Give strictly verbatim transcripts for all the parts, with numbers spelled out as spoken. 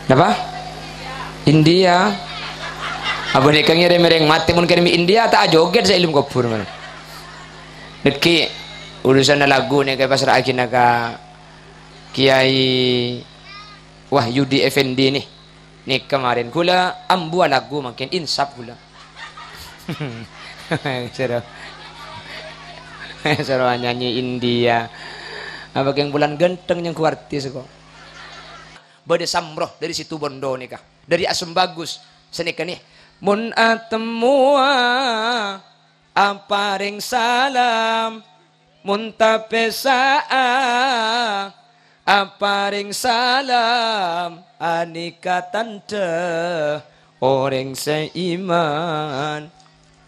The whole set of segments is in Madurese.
Napa? India. Abâ' nèka ngèrèm-ngèrèm matè mon kèrèm India ta' ajogèt sè èlem kobhur, man. Nèkè urusanna lagu nèka èpasra'aghina ka Kiai Wahyudi Effendi nè. Nèka marèn ghulâ ambuwâ lagu mangkèn insaf ghulâ. Sèro. Sèro nyanyi India. Apa kèng bulân ghântheng nyangghu artis kok. Bâdâ Samroh dâri Situbondo nèka, dâri Asem Bagus. Sanèka nè, mon atemmowa aparèng salam, mon tapèsa'a aparèng salam, anèka tandhâ orèng sè iman,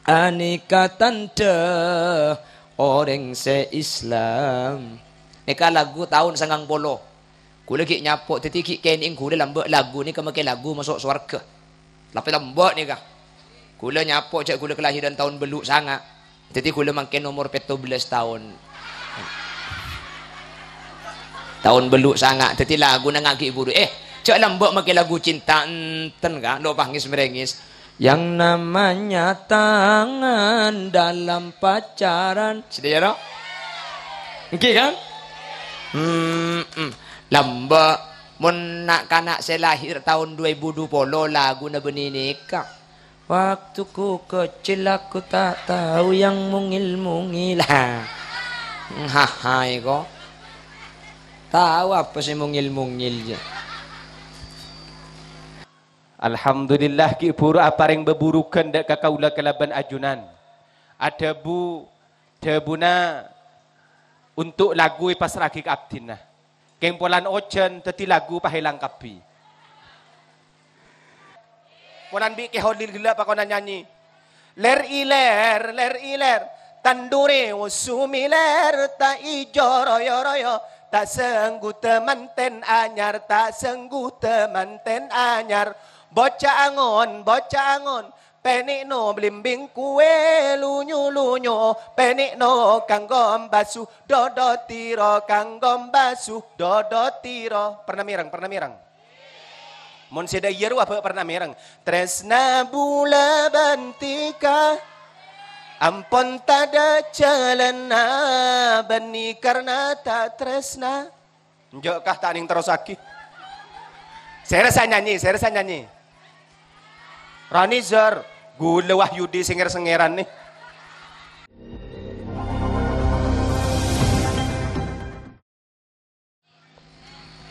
anèka tandhâ orèng sè Islam. Nèka lagu taon sangang polo. Ghulâ ghi' nyapo, dhâddhi ghi' kènèng ghulâ lambâ' lagu nèka makè lagu maso' sowarghâ. Lapè lambâ' nèka. Ghulâ nyapo jhâ' ghulâ kalahiran taon bâllu' sanga'. Dhâddhi ghulâ mangkèn omor pètto bellâs taon. Taon bâllu' sanga'. Dhâddhi laguna ngaghi' buru. Eh, jhâ' lambâ' makè lagu cinta enten, ka'. Lo' pangès-mèrèngès. Yang namanya tangan dalam pacaran. Sadhâjâna? Èngghi, kan? Hmm, hmm. Lambâ', mon na'-kana' sè lahir taon dua ribu dua puluh laguna bânnè nèka. Waktuku kecil aku tak tahu yang mungil-mungil. Ha. Hahaè ko. Tahu apa sè mungil-mungil, jâ. Alhamdulillah, ghi' buru aparèng bâburughân dâ' ka kaulâ kalabân ajunan. Adhâbu, dhâbuna, untuk lagu èpasra'aghi ka abdhina. Kèng polana ojhân, dhâddhi lagu pahèlang kabbhi. Polana bi' Kè Holil ghellâ' pakonan nyanyi. Lèr-ilèr, lèr-ilèr, tandurè osu milèr, ta' ijo royo-royo, ta' sengguta mantèn anyar, ta' sengguta mantèn anyar. Boca angon, boca angon, pènè'no blimbing kuwè lunyo-lunyo, pènè'no kanggo mbasu, dodot tiro kanggo mbasu, dodot tiro. Pernah mèreng, pernah mèreng. Mon sè dâ' iyâ rowa bâ' pernah mèreng. Trèsna bulâ bân dhika ampon tadâ' jhâlânna, bânnè karna ta' trèsna. Enjâ' kah ta' nèng terrossaghi. Sèrè sè nyanyi, sèrè sè nyanyi. Rani Zar, ghulâ Wahyudi sè ngèr-sèngèran nè.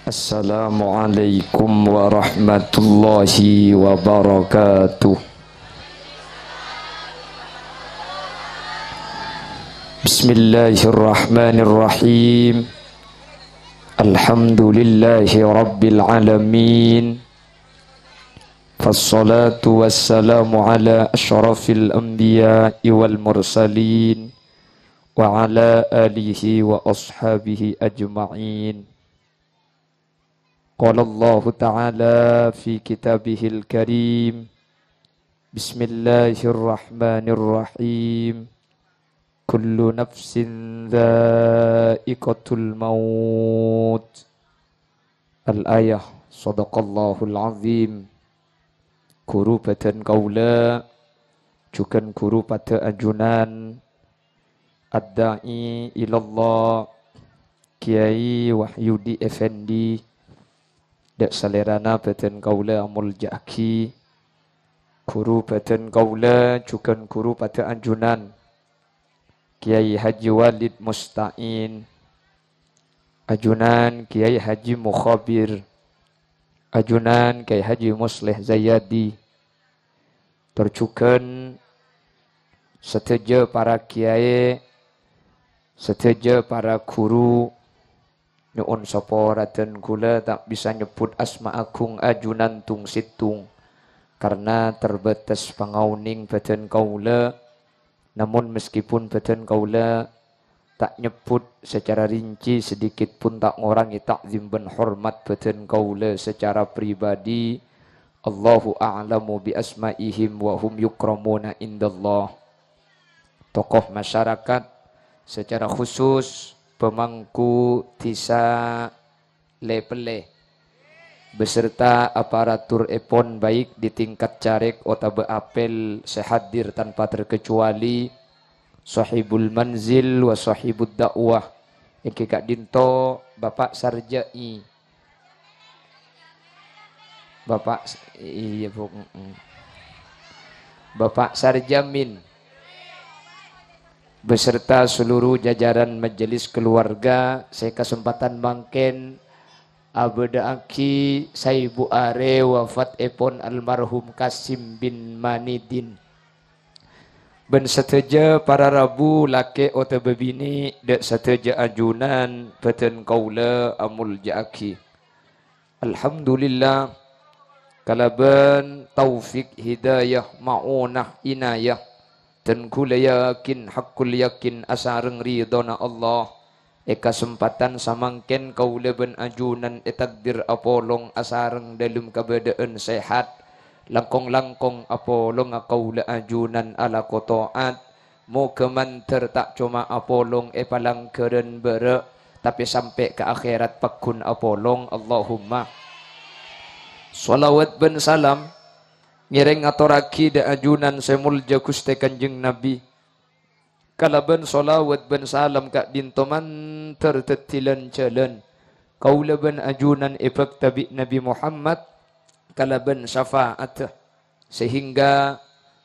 Assalamualaikum warahmatullahi wabarakatuh. Bismillahirrahmanirrahim. Alhamdulillahi rabbil alamin. Fassalatu wassalamu ala asyrafil anbiya'i wal mursalin, wa ala alihi wa ashabihi ajma'in. Qala Allahu ta'ala fi kitabihil karim, Bismillahirrahmanirrahim. Kullu nafsin dha'iqatul maut. Al-ayah. Shadaqallahul azim. Ghuru bhâdhân kaulâ, jhughân ghuru padâ ajunan, ad-da'i ilallah, Kiai Wahyudi Effendi, dâ' salèrana bhâdhân kaulâ amolja'aghi. Ghuru bhâdhân kaulâ jhughân ghuru padâ ajunan, Kiai Haji Walid Musta'in, ajunan Kiai Haji Mukhabir, ajunan Kiai Haji Musleh Zayadi, tor jhughân sadhâjâ para kiai, sadhâjâ para ghuru, nyo'on saporadân kaulâ ta' bisa nyebbhut asma agung ajunan tong-sèttong, karna terbatas pangaonèng bhâdhân kaulâ. Namun, meskipun bhâdhân kaulâ ta' nyebbhut secara rinci, sedikit pun ta' ngorangè ta'zim bân hormat bhâdhân kaulâ secara pribadi, Allahu a'lamu bi asma'ihim wa hum yukramuna indallah. Tokoh masyarakat, secara khusus pemangku dhisa Lè-pellè. beserta aparaturèpon, baik di tingkat carèk otabâ apel, sè hadir tanpa terkecuali, Sohibul Manzil wa Sohibud Da'wah, èngghi ka'dinto Bapak Sarjai. Bapak S-, iyâ, Bu, mm-mm. Bapak Sarjamin beserta seluruh jajaran majelis keluarga sè kasempadhân mangkèn abâḍâ'aghi saèbu arè wafatèpon almarhum Kasim bin Manidin. Bân sadhâjâ para rabu, lakè' otabâ binè', ḍâ' sadhâjâ ajunan bhâdhân kaulâ amolja'aghi. Alhamdulillah, kalabân taufik, hidayah, ma'unah, inayah, dan kaulâ yakin, haqqul yakin, asareng ridhona Allah, è kasempadhân samangkèn kaulâ bân ajunan ètakdir apolong asareng ḍâlem kabâḍâ'ân sehat, langkong-langkong apolonga kaulâ ajunan alako ta'at, Moghâ mandhâr ta' coma apolong è palangghârân bârâ', tapè sampè' ka akhèrat pagghun apolong. Allahumma shalawat bân salam ngèrèng ngatorraghi ḍâ' ajunan sè molja Ghustè Kanjeng Nabi. Kalabân shalawat bân salam ka'ḍinto mandhâr dhâddhi lan-jhâlân kaulâ bân ajunan èbhâkta bi' Nabi Muhammad kalabân syafa'atta. Sehingga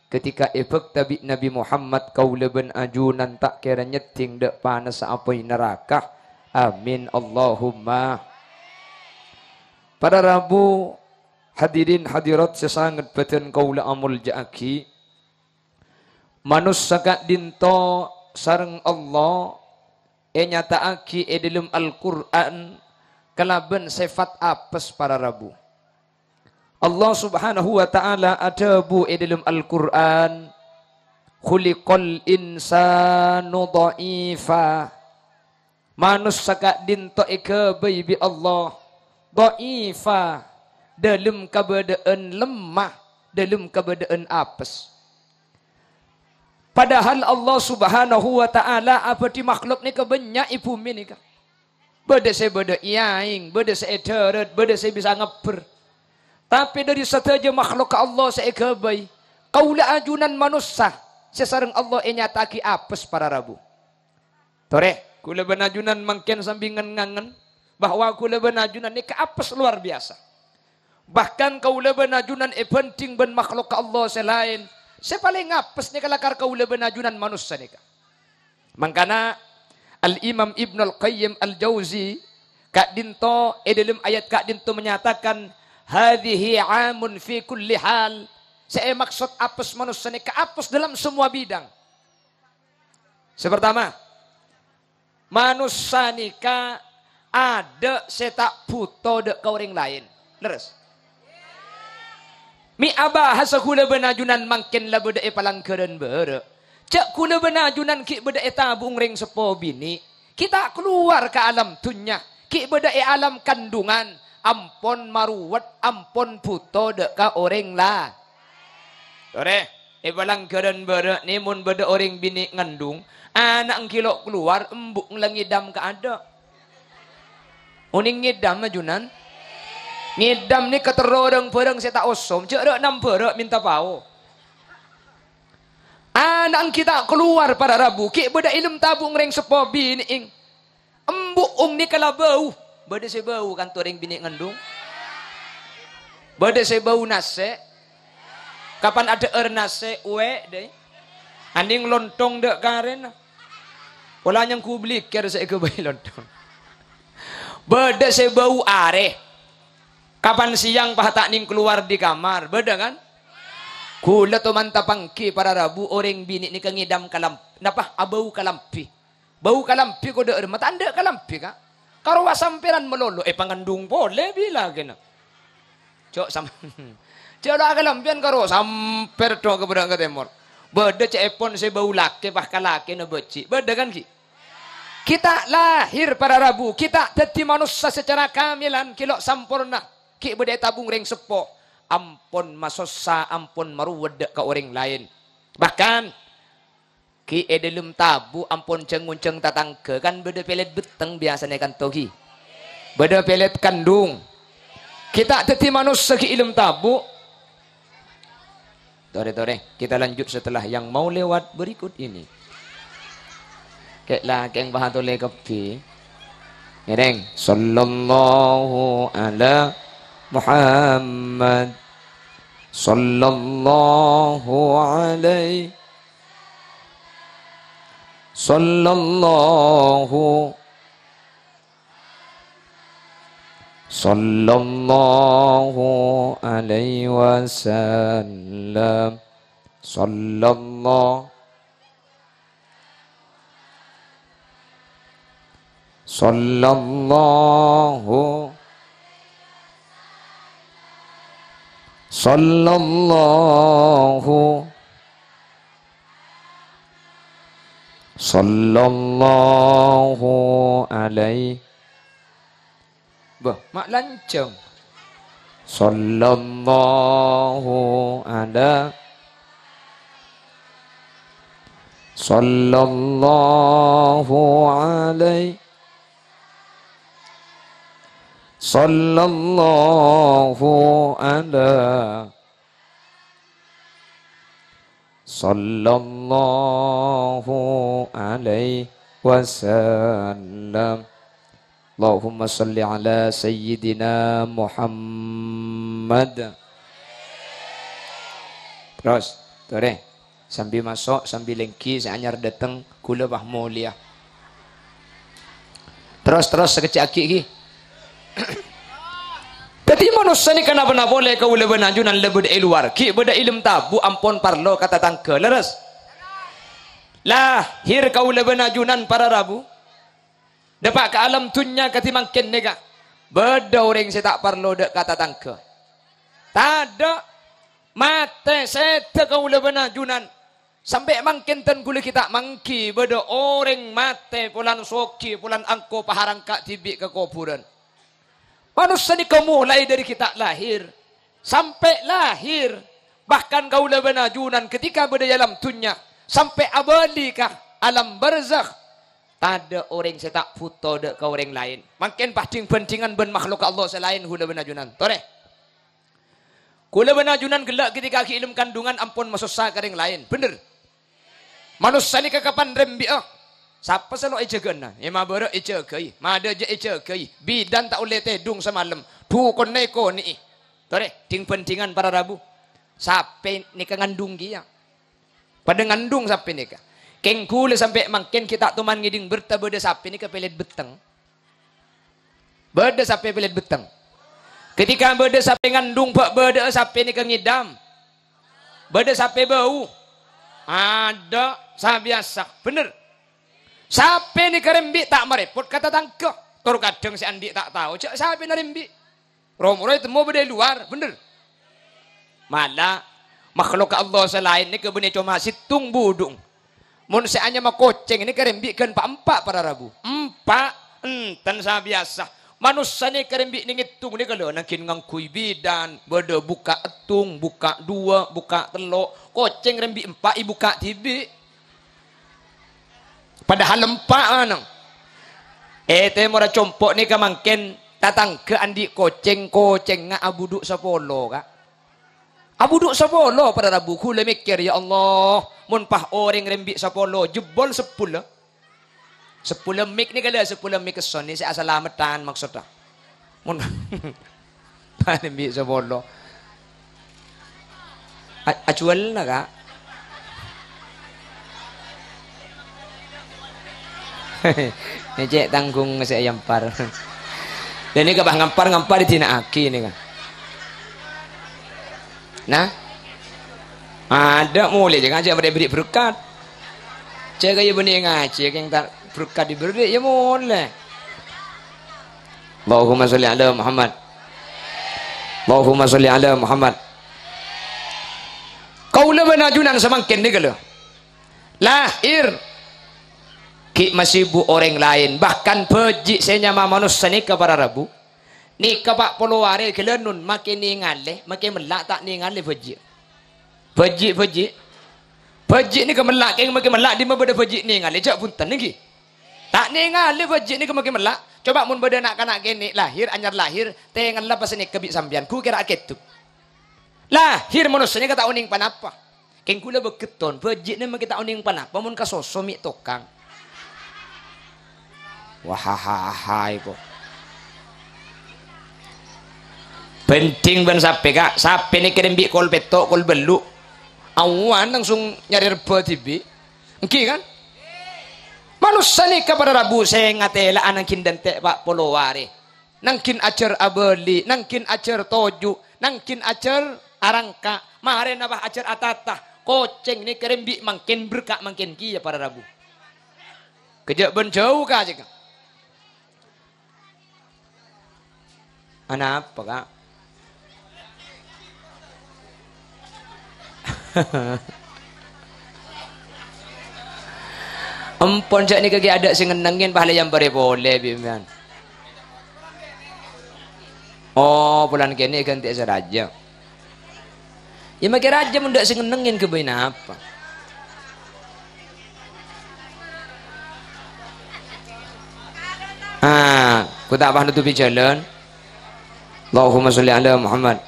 ketika èbhâkta bi' Nabi Muhammad, kaulâ bân ajunan ta' kèra nyèddhing ḍâ' panassa apoy naraka. Amin, Allahumma. Para rabu, hadirin hadirat sè sanget bhâdhân kaulâ amolja'aghi, manossa ka'ḍinto sareng Allah ènyata'aghi è ḍâlem Al-Qur'an kalabân sèfat apes, para rabu. Allah Subhanahu wa Ta'ala adhâbu è ḍâlem Al-Qur'an, "Khuliqal insanu dha'ifa." Manossa ka'ḍinto èghâbây bi' Allah dha'ifa, ḍâlem kabâḍâ'ân lemma, ḍâlem kabâḍâ'ân apes. Padahal Allah Subhanahu wa Ta'ala abâḍhi makhluk nèka bânnya' è bhumè nèka. Bâḍâ sè bâḍâ è aèng, bâḍâ sè è ḍârât, bâḍâ sè bisa ngabbher. Tapè ḍâri sadhâjâ makhlukka Allah sè èghâbây, kaulâ ajunan manossa sè sareng Allah ènyata'aghi apes, para rabu. Torè, kaulâ bân ajunan mangkèn sambi ngen-ngangen bahwa kaulâ bân ajunan nèka apes lowar biyasa. Bahkan kaulâ bân ajunan èbhânḍhing bân makhlukka Allah sè laèn, sè palèng apes nèka lakar kaulâ bân ajunan manossa nèka. Mangkana Al-Imam Ibnul Qayyim Al-Jauzi ka'ḍinto è ḍâlem ayat ka'ḍinto menyatakan, "Hadzihi 'amun fi kulli hal." Sè èmaksod apes manossa nèka apes dalam semua bidang. Sè partama, manossa nèka aḍâ' sè ta' bhuto ḍâ' ka orèng laèn. Lerres? Mè' abahasa kaulâ bân ajunan mangkèn la bâḍâ è palangghârân bârâ'. Jhâ' kaulâ bân ajunan ghi' bâḍâ è tabu'eng rèng seppo binè'. Ghi' ta' kalowar ka alam dhunnya. Ghi' bâḍâ è alam kandungan. Ampon marowet, ampon bhuto ḍâ' ka orèng la-, Torè. È palangghârân bârâ' nè mon bâḍâ orèng binè' ngandung, ana' èngghi lo' kalowar, embu' la ngèḍâm ka aḍâ'. Onèng ngèḍâm, ajunan? Ngèḍâm nèka terro rang-bhârâng sè ta' osom, jhâ' râ' nambhârâ' mènta pao. Ana' èngghi ta' kalowar para rabu, ghi' bâḍâ è ḍâlem tabu'eng rèng seppo binè'èng. Embu'eng nèka la bâu. Bâḍâ sè bâu kanto rèng binè' ngandung. Bâḍâ sè bâu nasè'. Kapan aḍhâ'âr nasè', uwè', dâi. Anèng lontong ḍâ' karèna. Pola nyanggu blikèr sè èghâbây lontong. Bâḍâ sè bâu arè. Kapan sèyang pas ta' nèng kalowar ḍâri kamar. Bâḍâ, kan? Kaulâ to manta pangghi para rabu orèng binè' nèka ngèḍâm kalam-, napa, abâu kalambhi. Bâu kalambhi kodâ' rèmma, ta' anḍâ' kalambhi, Ka'. Karowa sampèran malolo, èpangandung polè bi' lakèna. Jhâ' sam-, jhâ' la kalambhiyân karo sampèr ḍâ' ka bârâ' ka tèmor. Bâḍâ ca'èpon sè bâu lakè, pas ka lakèna bâji'. Bâḍâ, kan, ghi? Ghi' ta' lahèr para rabu, ghi' ta' dhâddhi manossa secara kamilan, ghi' lo' samporna, ghi' bâḍâ è tabu'eng rèng seppo. Ampon masossa, ampon marowet ḍâ' ka orèng laèn. Bahkan, Ghi' è ḍâlem tabu' ampon jâng-onjâng tatangghâ, kan bâḍâ pèlèt betteng biyasana è kanto ghi. Bâḍâ pèlèt kandung. Kita dhâddhi manossa ghi' è dâlem tabu'. Torè-torè, kita lanjut setelah yang mau lewat berikut ini. Kè' la, kèng pahatolè kabbhi. Ngèrèng. Sallallahu ala Muhammad. Sallallahu alaihi. Sallallahu. Sallallahu alaihi wasallam. Sallallahu. Sallallahu. Sallallahu. Sallallahu alaihi. Bâh, ma' lanjhâng. Sallallahu ala. Sallallahu alaihi. Sallallahu ala. Sallallahu alaihi wasallam. Allahumma shalli ala sayyidina Muhammad. Terros, torè. Sambi maso', sambi lèngghi, sè anyar dâteng, ghulâ pas molèya. Terros, terros, sakejjhâ'aghi, ghi. Dhâddhi, manossa nèka napa-napa polè kaulâ bân ajunan la bâdâ è lowar, ghi' bâdâ è dâlem tabu' ampon parlo ka tatangghâ, lerres? Lahir kaulâ bân ajunan para rabu, dâpa' ka alam dhunnya kadhi mangkèn nèka, bâdâ orèng sè ta' parlo dâ' ka tatangghâ. Tadâ'. Matè sèdhâ kaulâ bân ajunan. Sampè' mangkèn dân ghulâ ghi' ta' mangghi bâdâ orèng matè polana soghi, polana angko paharangka dhibi' ka kobhurân. Manossa nèka molaè dâri ghi' ta' lahir, sampè' lahir, bahkan kaulâ bân ajunan ketika bâdâ è alam dhunnya, sampè' abâli ka alam barzakh, tadâ' orèng sè ta' bhuto dâ' ka orèng laèn. Mangkèn padhing-bhândhingan bân makhlukka Allah sè laèn, ghulâ bân ajunan. Torè. Ghulâ bân ajunan ghellâ' ketika ghi' è dâlem kandungan ampon masossa ka orèng laèn. Bhender. Manossa nèka kapan rembi'â? Sapa sè lo' èjâgâna? È mabârâ' èjâgâi, madâjâ èjâgâi, bidan ta' ollè tèdung samalem, dhukonna èkonè'è. Torè, dhing-bhândhingan para rabu. Sapè nèka ngandung kèya? Padâ ngandung sapè nèka. Kèng ghulâ sampè' mangkèn ghi' ta' toman ngèdhing bhertâ bâdâ sapè nèka pèlèt betteng. Bâdâ sapè pèlèt betteng. Ketika bâdâ sapè ngandung, bâ-, bâdâ'â sapè nèka ngèdhâm. Bâdâ sapè bâu. Adâ', sabiyasa. Bhender. Sapè nèka rembi' ta' marèpot ka tatangghâ. Tor kadhâng sè andi' ta' tao, jâ' sapèna rembi'. Ro-moro ètemmo bâdâ è lowar, bhender? Mala, makhlukka Allah sè laèn nèka bânnè coma sèttong budhung. Mon sè anyama kocèng nèka rembi' ghân pa'-empa' para rabu. Empa', enten sabiyasa. Manossa nèka rembi' nèng èttong nèka lho, nangghin ngangghuy bidan, bâdâ bukka' èttong, bukka' duwâ', bukka' tello'. Kocèng rembi' empa' èbukka' dhibi'. Padahal empa' anèng. È tèmorra compo' nèka mangkèn tatangghâ andi' kocèng, kocèngnga abudhu' sapolo, Ka'. Abudhu' sapolo para rabu, ghulâ mèkkèr, "Ya Allah, mon pas orèng rembi' sapolo, jebbol sappulâ." Sappulâ mik nèka lho, sappulâ mik kesson nè sè asalameddhân maksoddhâ. Mon Palembi' sapolo. A-, ajhuwâlna, Ka'. Ngècè' tangghung sè èyampar. Lha nèka bâ ngampar-ngampar èdina'aghi nèka. Nah. Adâ' molè jâ' ngajhâk bârri'-bârri' berkat. Jâ' kaya bânnè ngajhi, kèng ta' berkat èbârri', yâ molè. Allahumma sholli ala Muhammad. Allahumma sholli ala Muhammad. Kaulâ bân ajunan samangkèn nèka lho. Lahir. Ghi' masèbu orèng laèn, bahkan bhâji' sè nyama manossa nèka para rabu. Nèka pa' polo arè ghâlânon makè nèngalè, makè mella' ta' nèngalè bhâji'. Bhâji', bhâji'. Bhâji' nèka mella', kèng makè mella' dimma bâdâ bhâji' nèngalè, jâ' bhunten nèngghi. Ta' nèngalè bhâji' nèka makè mella'. Coba mon bâdâ na'-kana' kènè' lahir, anyar lahir, tèngella pas nèka bi' sampèyan, ghu kèra akeddhuk. Lahir manossa nèka ta' onèng ponapa. Kèng ghulâ bâgetton, bâji'na mè' ghi' ta' onèng ponapa mon kasoso mè' tokang. Wahahaha, iko. Bhândhing bân sapè, Ka'. Sapè nèka rèmbi' kol pètto', kol bâllu'. Awan langsung nyarè rebbhâ dhibi'. Èngghi, kan? Manossa nèka para rabu sè ngatèla'a nangghin dântè' pa' polo arè. Nangghin ajhâr abâli, nangghin ajhâr toju', nangghin ajhâr arangka', marèna pas ajhâr atata. Kocèng nèka rèmbi' mangkèn, berka' mangkèn kèya para rabu. Kejjhâ' bân jhâu, Ka', cèka. Anapa, Ka'? Empon jhâ' nèka ghi' adâ' sè ngennengngè, pahala èyambarè polè bi' sampèyan. Oh, polana kènè' èghântè'è sè rajâ. Iyâ, makè rajâ mon dâ' sè ngennengngè ghâbây napa? Ah, ghu ta' pas nutupi jhâlân. Allahumma sholli ala Muhammad.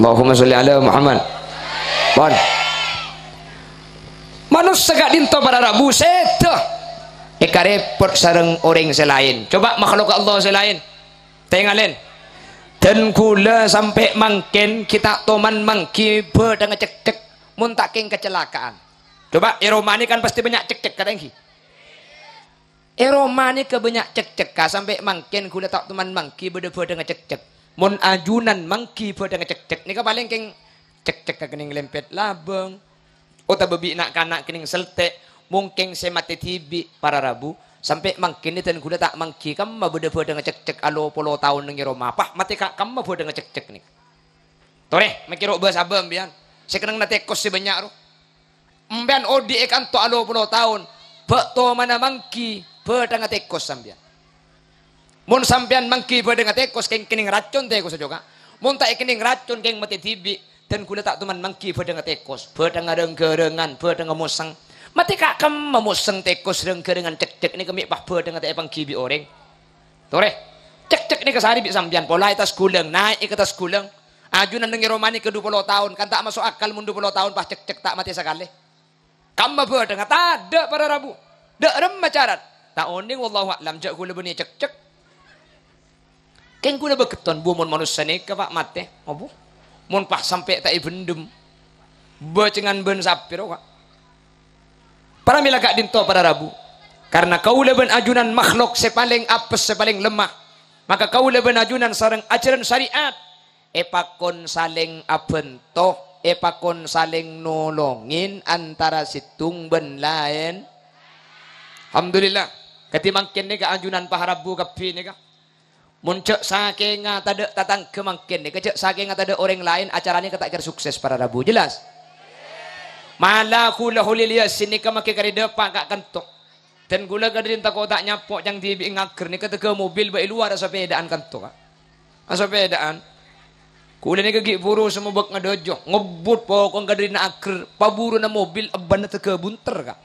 Allahumma sholli ala Muhammad. Pon. Manossa ka'dinto para rabu sèdhâ èkarèpot sareng orèng sè laèn. Coba makhluk Allah sè laèn. Tèngalèn. Dân ghulâ sampè' mangkèn ghi' ta' toman mangghi bâdhângnga cekcek mon ta' kèng kacelakaan. Coba è roma nè kan pastè bânnya' cekcek, kadhâng ghi. È roma nèka bânnya' cekcekka, sampè' mangkèn ghulâ ta' toman mangghi bâdâ bâdhângnga cekcek. Mon ajunan mangghi bâdhângnga cekcek, nèka palèng kèng cekcekka kennèng lèmpèt labâng, otabâ bi' na'-kana' kennèng sèltè', mongkèng sè matè dhibi', para rabu, sampè' mangkèn nè dân ghulâ ta' mangghi kemma bâdâ bâdhângnga cekcek alo polo taon neng è roma, pas matè ka-, kemma bâdhângnga cekcek nèka. Torè, makè ro' bâ-sabâ sampèyan. Sè kennengnganna tèkos sè bânnya' ro. Sampèyan odi' è kanto alo polo taon, bâ' tomana mangghi bâdhângnga tèkos sampèyan. Mon sampèyan mangghi bâdhângnga tèkos, kèng kennèng racon tèkossa, Ka'. Mon ta' èkennèng racon, kèng matè dhibi', dân ghulâ ta' toman mangghi bâdhângnga tèkos, bâdhângnga rang-ghârângan, bâdhângnga mosèng. Matè ka' kemma mosèng, tèkos, rang-ghârângan, cekcek nèka mè' pas bâdhângnga ta' èpangghi bi' orèng. Torè, cekcek nèka sarè bi' sampèyan, pola è attas ghulâng, naè' ka attas ghulâng. Ajunan neng è roma nèka du polo taon, kan ta' maso' akal mon du polo taon pas cekcek ta' matè sakalè. Kemma bâdhângnga tadâ' para rabu. Dâ' remma carat. Ta' onèng, wallahu a'lam, jhâ' ghulâ bânnè cekcek. Kèng ghulâ bâgetton, bu, mon manossa nèka, Pa', matè. Apa? Mon pas sampè' ta' èbhendhem. Bâcengan bân sapèra, Ka'. Pramèla ka'dinto para rabu. Karna kaulâ bân ajunan makhluk sè palèng apes, sè palèng lemah. Maka kaulâ bân ajunan sareng ajhârân syariat èpakon salèng abhânto, èpakon salèng nolongè antara sèttong bân laèn. Alhamdulillah, kadhi mangkèn nèka ajunan pa' rabu kabbhi nèka. Mon jhâ' sakènga tadâ' tatangghâ mangkèn nèka, jhâ' sakènga tadâ' orèng laèn, acara nèka ta' kèra sukses para rabu. Jelas? Mala ghulâ Kholil Yasin nèka makè karè dâpa' ka' kanto. Dân ghulâ kadhi rèn tako' ta' nyapo' cang dhibi' ngaghâr nèka tèghâ mobil bâ' è lowar asapèdaan kanto, Ka'. Asapèdaan. Ghulâ nèka ghi' buru sè mobâk ngadâjâ, ngebbhut pokok kadhi rèn aghâr, paburuna mobil ebbhânna tèghâ bunter, Ka'.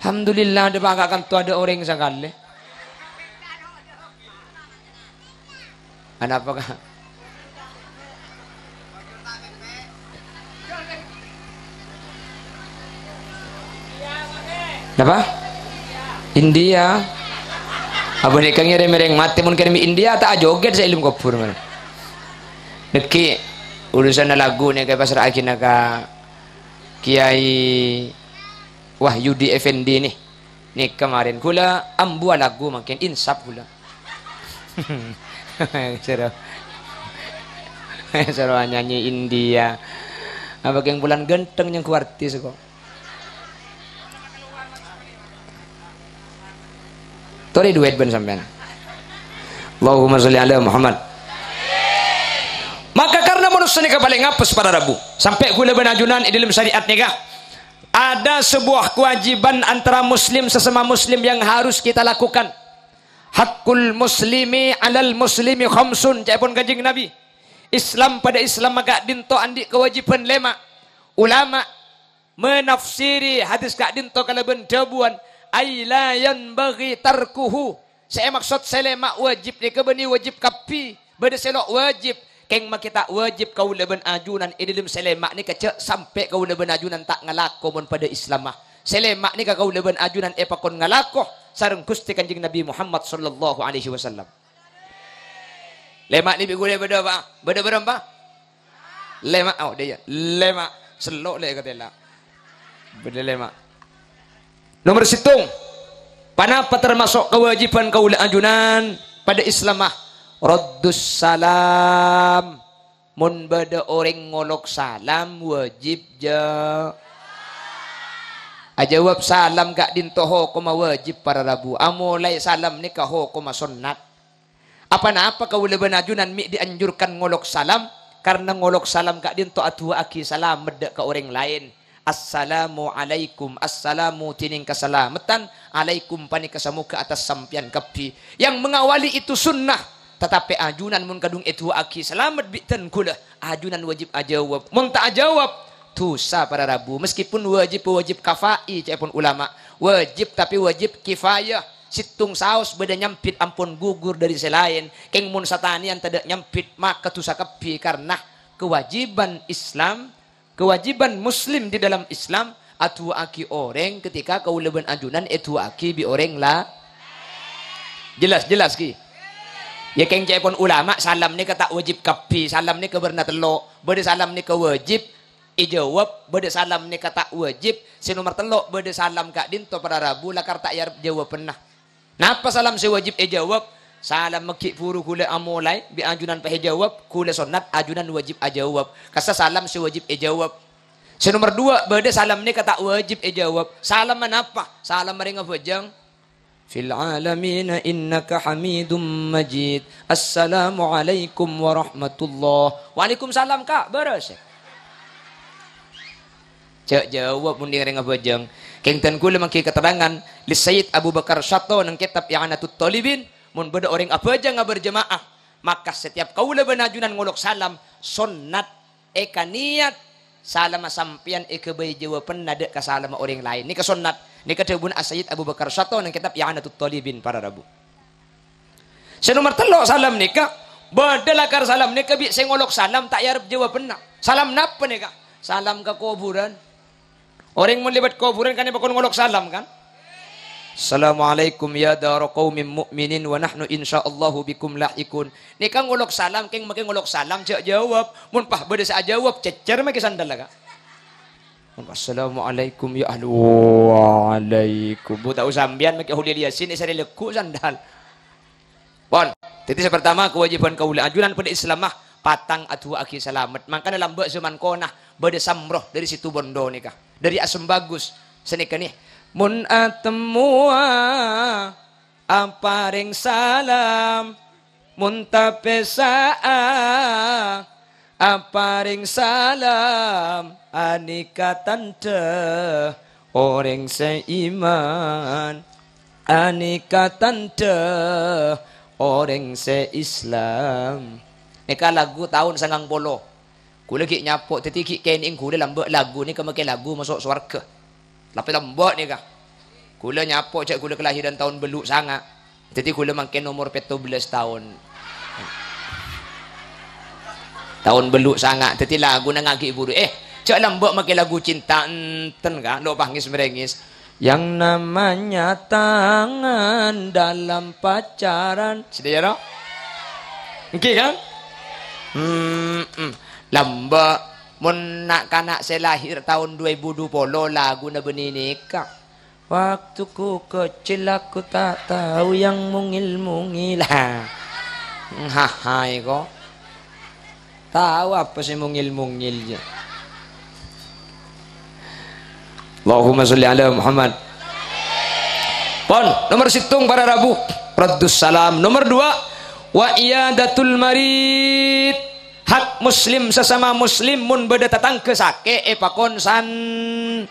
Alhamdulillah, dâpa' ka' kanto adâ' orèng sakalè. Anapa, Ka'? Napa? India. Abâ nèka ngèrèm-ngèrèm matè mon kèrèm India ta' ajogèd sè èlem kobhur, man. Nèkè urusanna lagu nèka pasra'aghina ka Kiai Wahyudi Effendi nè. Nèka marèn ghulâ ambuwâ lagu mangkèn insaf ghulâ. Soro. Soro nyanyi India. Apa kèng bulân ghântheng nyengghu artis kok. Torè duwèt bân sampèyan. Allahumma sholli ala Muhammad. Maka karna manossa nèka palèng apes para rabu. Sampè' ghulâ bân ajunan è dâlem syariat nèka. Ada sebuah kewajiban antara muslim sesama muslim yang harus kita lakukan. Haqqul muslimi 'alal muslimi khamsun, ca'èpon Kanjeng Nabi. Islam padâ Islam ka'dinto andi' kewajiban lèma'. Ulama menafsiri hadis ka'dinto kalabân dhâbuwân, "Ai la yanbaghi tarkuhu." Sè èmaksod sè lèma' wajib nèka bânnè wajib kabbhi. Bâdâ sè lo' wajib. Kèng makè ta' wajib kaulâ bân ajunan è dhâlem sè lèma' nèka jhâ' sampè' kaulâ bân ajunan ta' ngalako mon padâ Islamma. Sè lèma' nèka kaulâ bân ajunan èpakon ngalako sareng Ghustè Kanjeng Nabi Muhammad sallallahu alaihi wasallam. Lèma' nèka bi' ghulâ bâdâ apa? Bâdâ bârâmpa? Lèma', oh, dâ' iyâ. Lèma'. Sello' lè' katèla. Bâdâ lèma'. Nomer sèttong. Ponapa tamaso' kawâjibhân kaulâ ajunan padâ Islamma? Raddus salam. Mon bâdâ orèng ngolok salam, wajib jâ-, ajâwâb salam ka'dinto hokomma wajib para rabu. Amolaè salam nèka hokomma sonnat. Apa-napa kaulâ bân ajunan mè' dianjurkan ngolok salam, karna ngolok salam ka'dinto adu'aaghi salamet dâ' ka orèng laèn. "Assalamualaikum, assalamu dhinèng kasalameddhân, alaikum panèka samoga atas sampèyan kabbhi." Yang mengawali itu sunnah, tatapè ajunan mon kadhung èdu'aaghi salamet bi' dân ghulâ, ajunan wajib ajâwâb. Mon ta' ajâwâb, dhusa para rabu. Meskipun wajib, wajib kafa'i, ca'èpon ulama. Wajib, tapè wajib kifayah. Sèttong saos bâdâ nyambit ampon gugur dâri sè laèn. Kèng mon satanèyan tadâ' nyambit, maka dhusa kabbhi karna kewajiban Islam, kewajiban muslim di dalam Islam, adu'aaghi orèng ketika kaulâ bân ajunan èdu'aaghi bi' orèng la-, jelas, jelas, ghi? Iyâ, kèng ca'èpon ulama, salam nèka ta' wajib kabbhi, salam nèka bârna tello', bâdâ salam nèka wajib, èjâwâb, bâdâ salam nèka ta' wajib. Sè nomer tello', bâdâ salam ka'dinto para rabu lakar ta' èarep jâwâbânna. Napa salam sè wajib èjâwâb? Salam maghi' buru ghulâ amolaè, bi' ajunan pas èjâwâb, ghulâ sonnat, ajunan wajib ajâwâb. Kassa salam sè wajib èjâwâb. Sè nomer duwâ', bâdâ salam nèka ta' wajib èjâwâb. Salamma napa? Salam orèng abhâjâng. "Fil alamina innaka hamidum majid. Assalamualaikum warahmatullah." "Waalaikumsalam, Ka'. Bârâs?" Jhâ' jâwâb mon dhing orèng abhâjâng. Kèng dân ghulâ mangghi katerrangan li Sayyid Abu Bakar Syato neng kètab I'anatut Thalibin, mon bâdâ orèng abhâjâng aberjama'ah, maka setiap kaulâ bân ajunan ngolok salam, sonnat èkaniyat salamma sampèyan èghâbây jâwâbânna dâ' ka salamma orèng laèn. Nèka sonnat. Nèka dhâbuna As-Sayyid Abu Bakar Syato neng kètab I'anatut Thalibin, para rabu. Sè nomer tello' salam nèka, bâdâ lakar salam nèka bi' sè ngolok salam ta' èarep jâwâbânna. Salam napa nèka? Salam ka kobhurân. Orèng mon lèbât kobhurân kan èpakon ngolok salam, kan? "Assalamualaikum ya dara qaumin mu'minin wa nahnu insyaallahu bikum lahiqun." Nèka ngolok salam, kèng makè ngolok salam, jhâ' jâwâb. Mon pas bâdâ sè ajâwâb, cècèr makè sandal, Ka'. "Assalamualaikum ya ahli." "Waalaikum." Bu, ta' osa sampèyan makè Kholil Yasin, èsarè lagghu' sandal. Pon. Dhâddhi sè partama, kawâjibhân kaulâ ajunan padâ Islamma, patang adu'aaghi salamet. Mangkana lambâ' zaman kona, bâdâ samro dâri Situbondo nèka. Dâri Asem Bagus. Sanèka nè. Mon atemmowa, aparèng salam. Mon tapèsa'a, aparèng salam, anèka tandhâ orèng sè iman, anèka tandhâ orèng sè Islam. Nèka lagu taon sangang polo. Ghulâ ghi' nyapo, dhâddhi ghi' kènèng ghulâ lambâ' lagu nèka makè lagu maso' sowarghâ. Lapè lambâ' nèka. Ghulâ nyapo jhâ' ghulâ kalahiran taon bâllu' sanga'. Dhâddhi ghulâ mangkèn omor pètto bellâs taon. Taon bâllu' sanga'. Dhâddhi laguna ngaghi' buru. Eh, jhâ' lambâ' makè lagu cinta enten, Ka'. Lo' pangès-mèrèngès. Yang namanya tangan dalam pacaran. Sadhâjâna? Èngghi, kan? Hmm, hmm. Lambâ'. Mon na'-kana' sè lahir taon dua èbu dua polo laguna bânnè nèka. Waktu ku kecil aku tak tahu yang mungil-mungil. Ha. Hahaè ko. Tahu apa sè mungil-mungil jâ. Allahumma sholli ala Muhammad. Pon, nomor sèttong para rabu, raddus salam. Nomor dua, wa iyadatul marid. Hak muslim sesama muslim, mon bâdâ tatangghâ sakè', èpakon san-,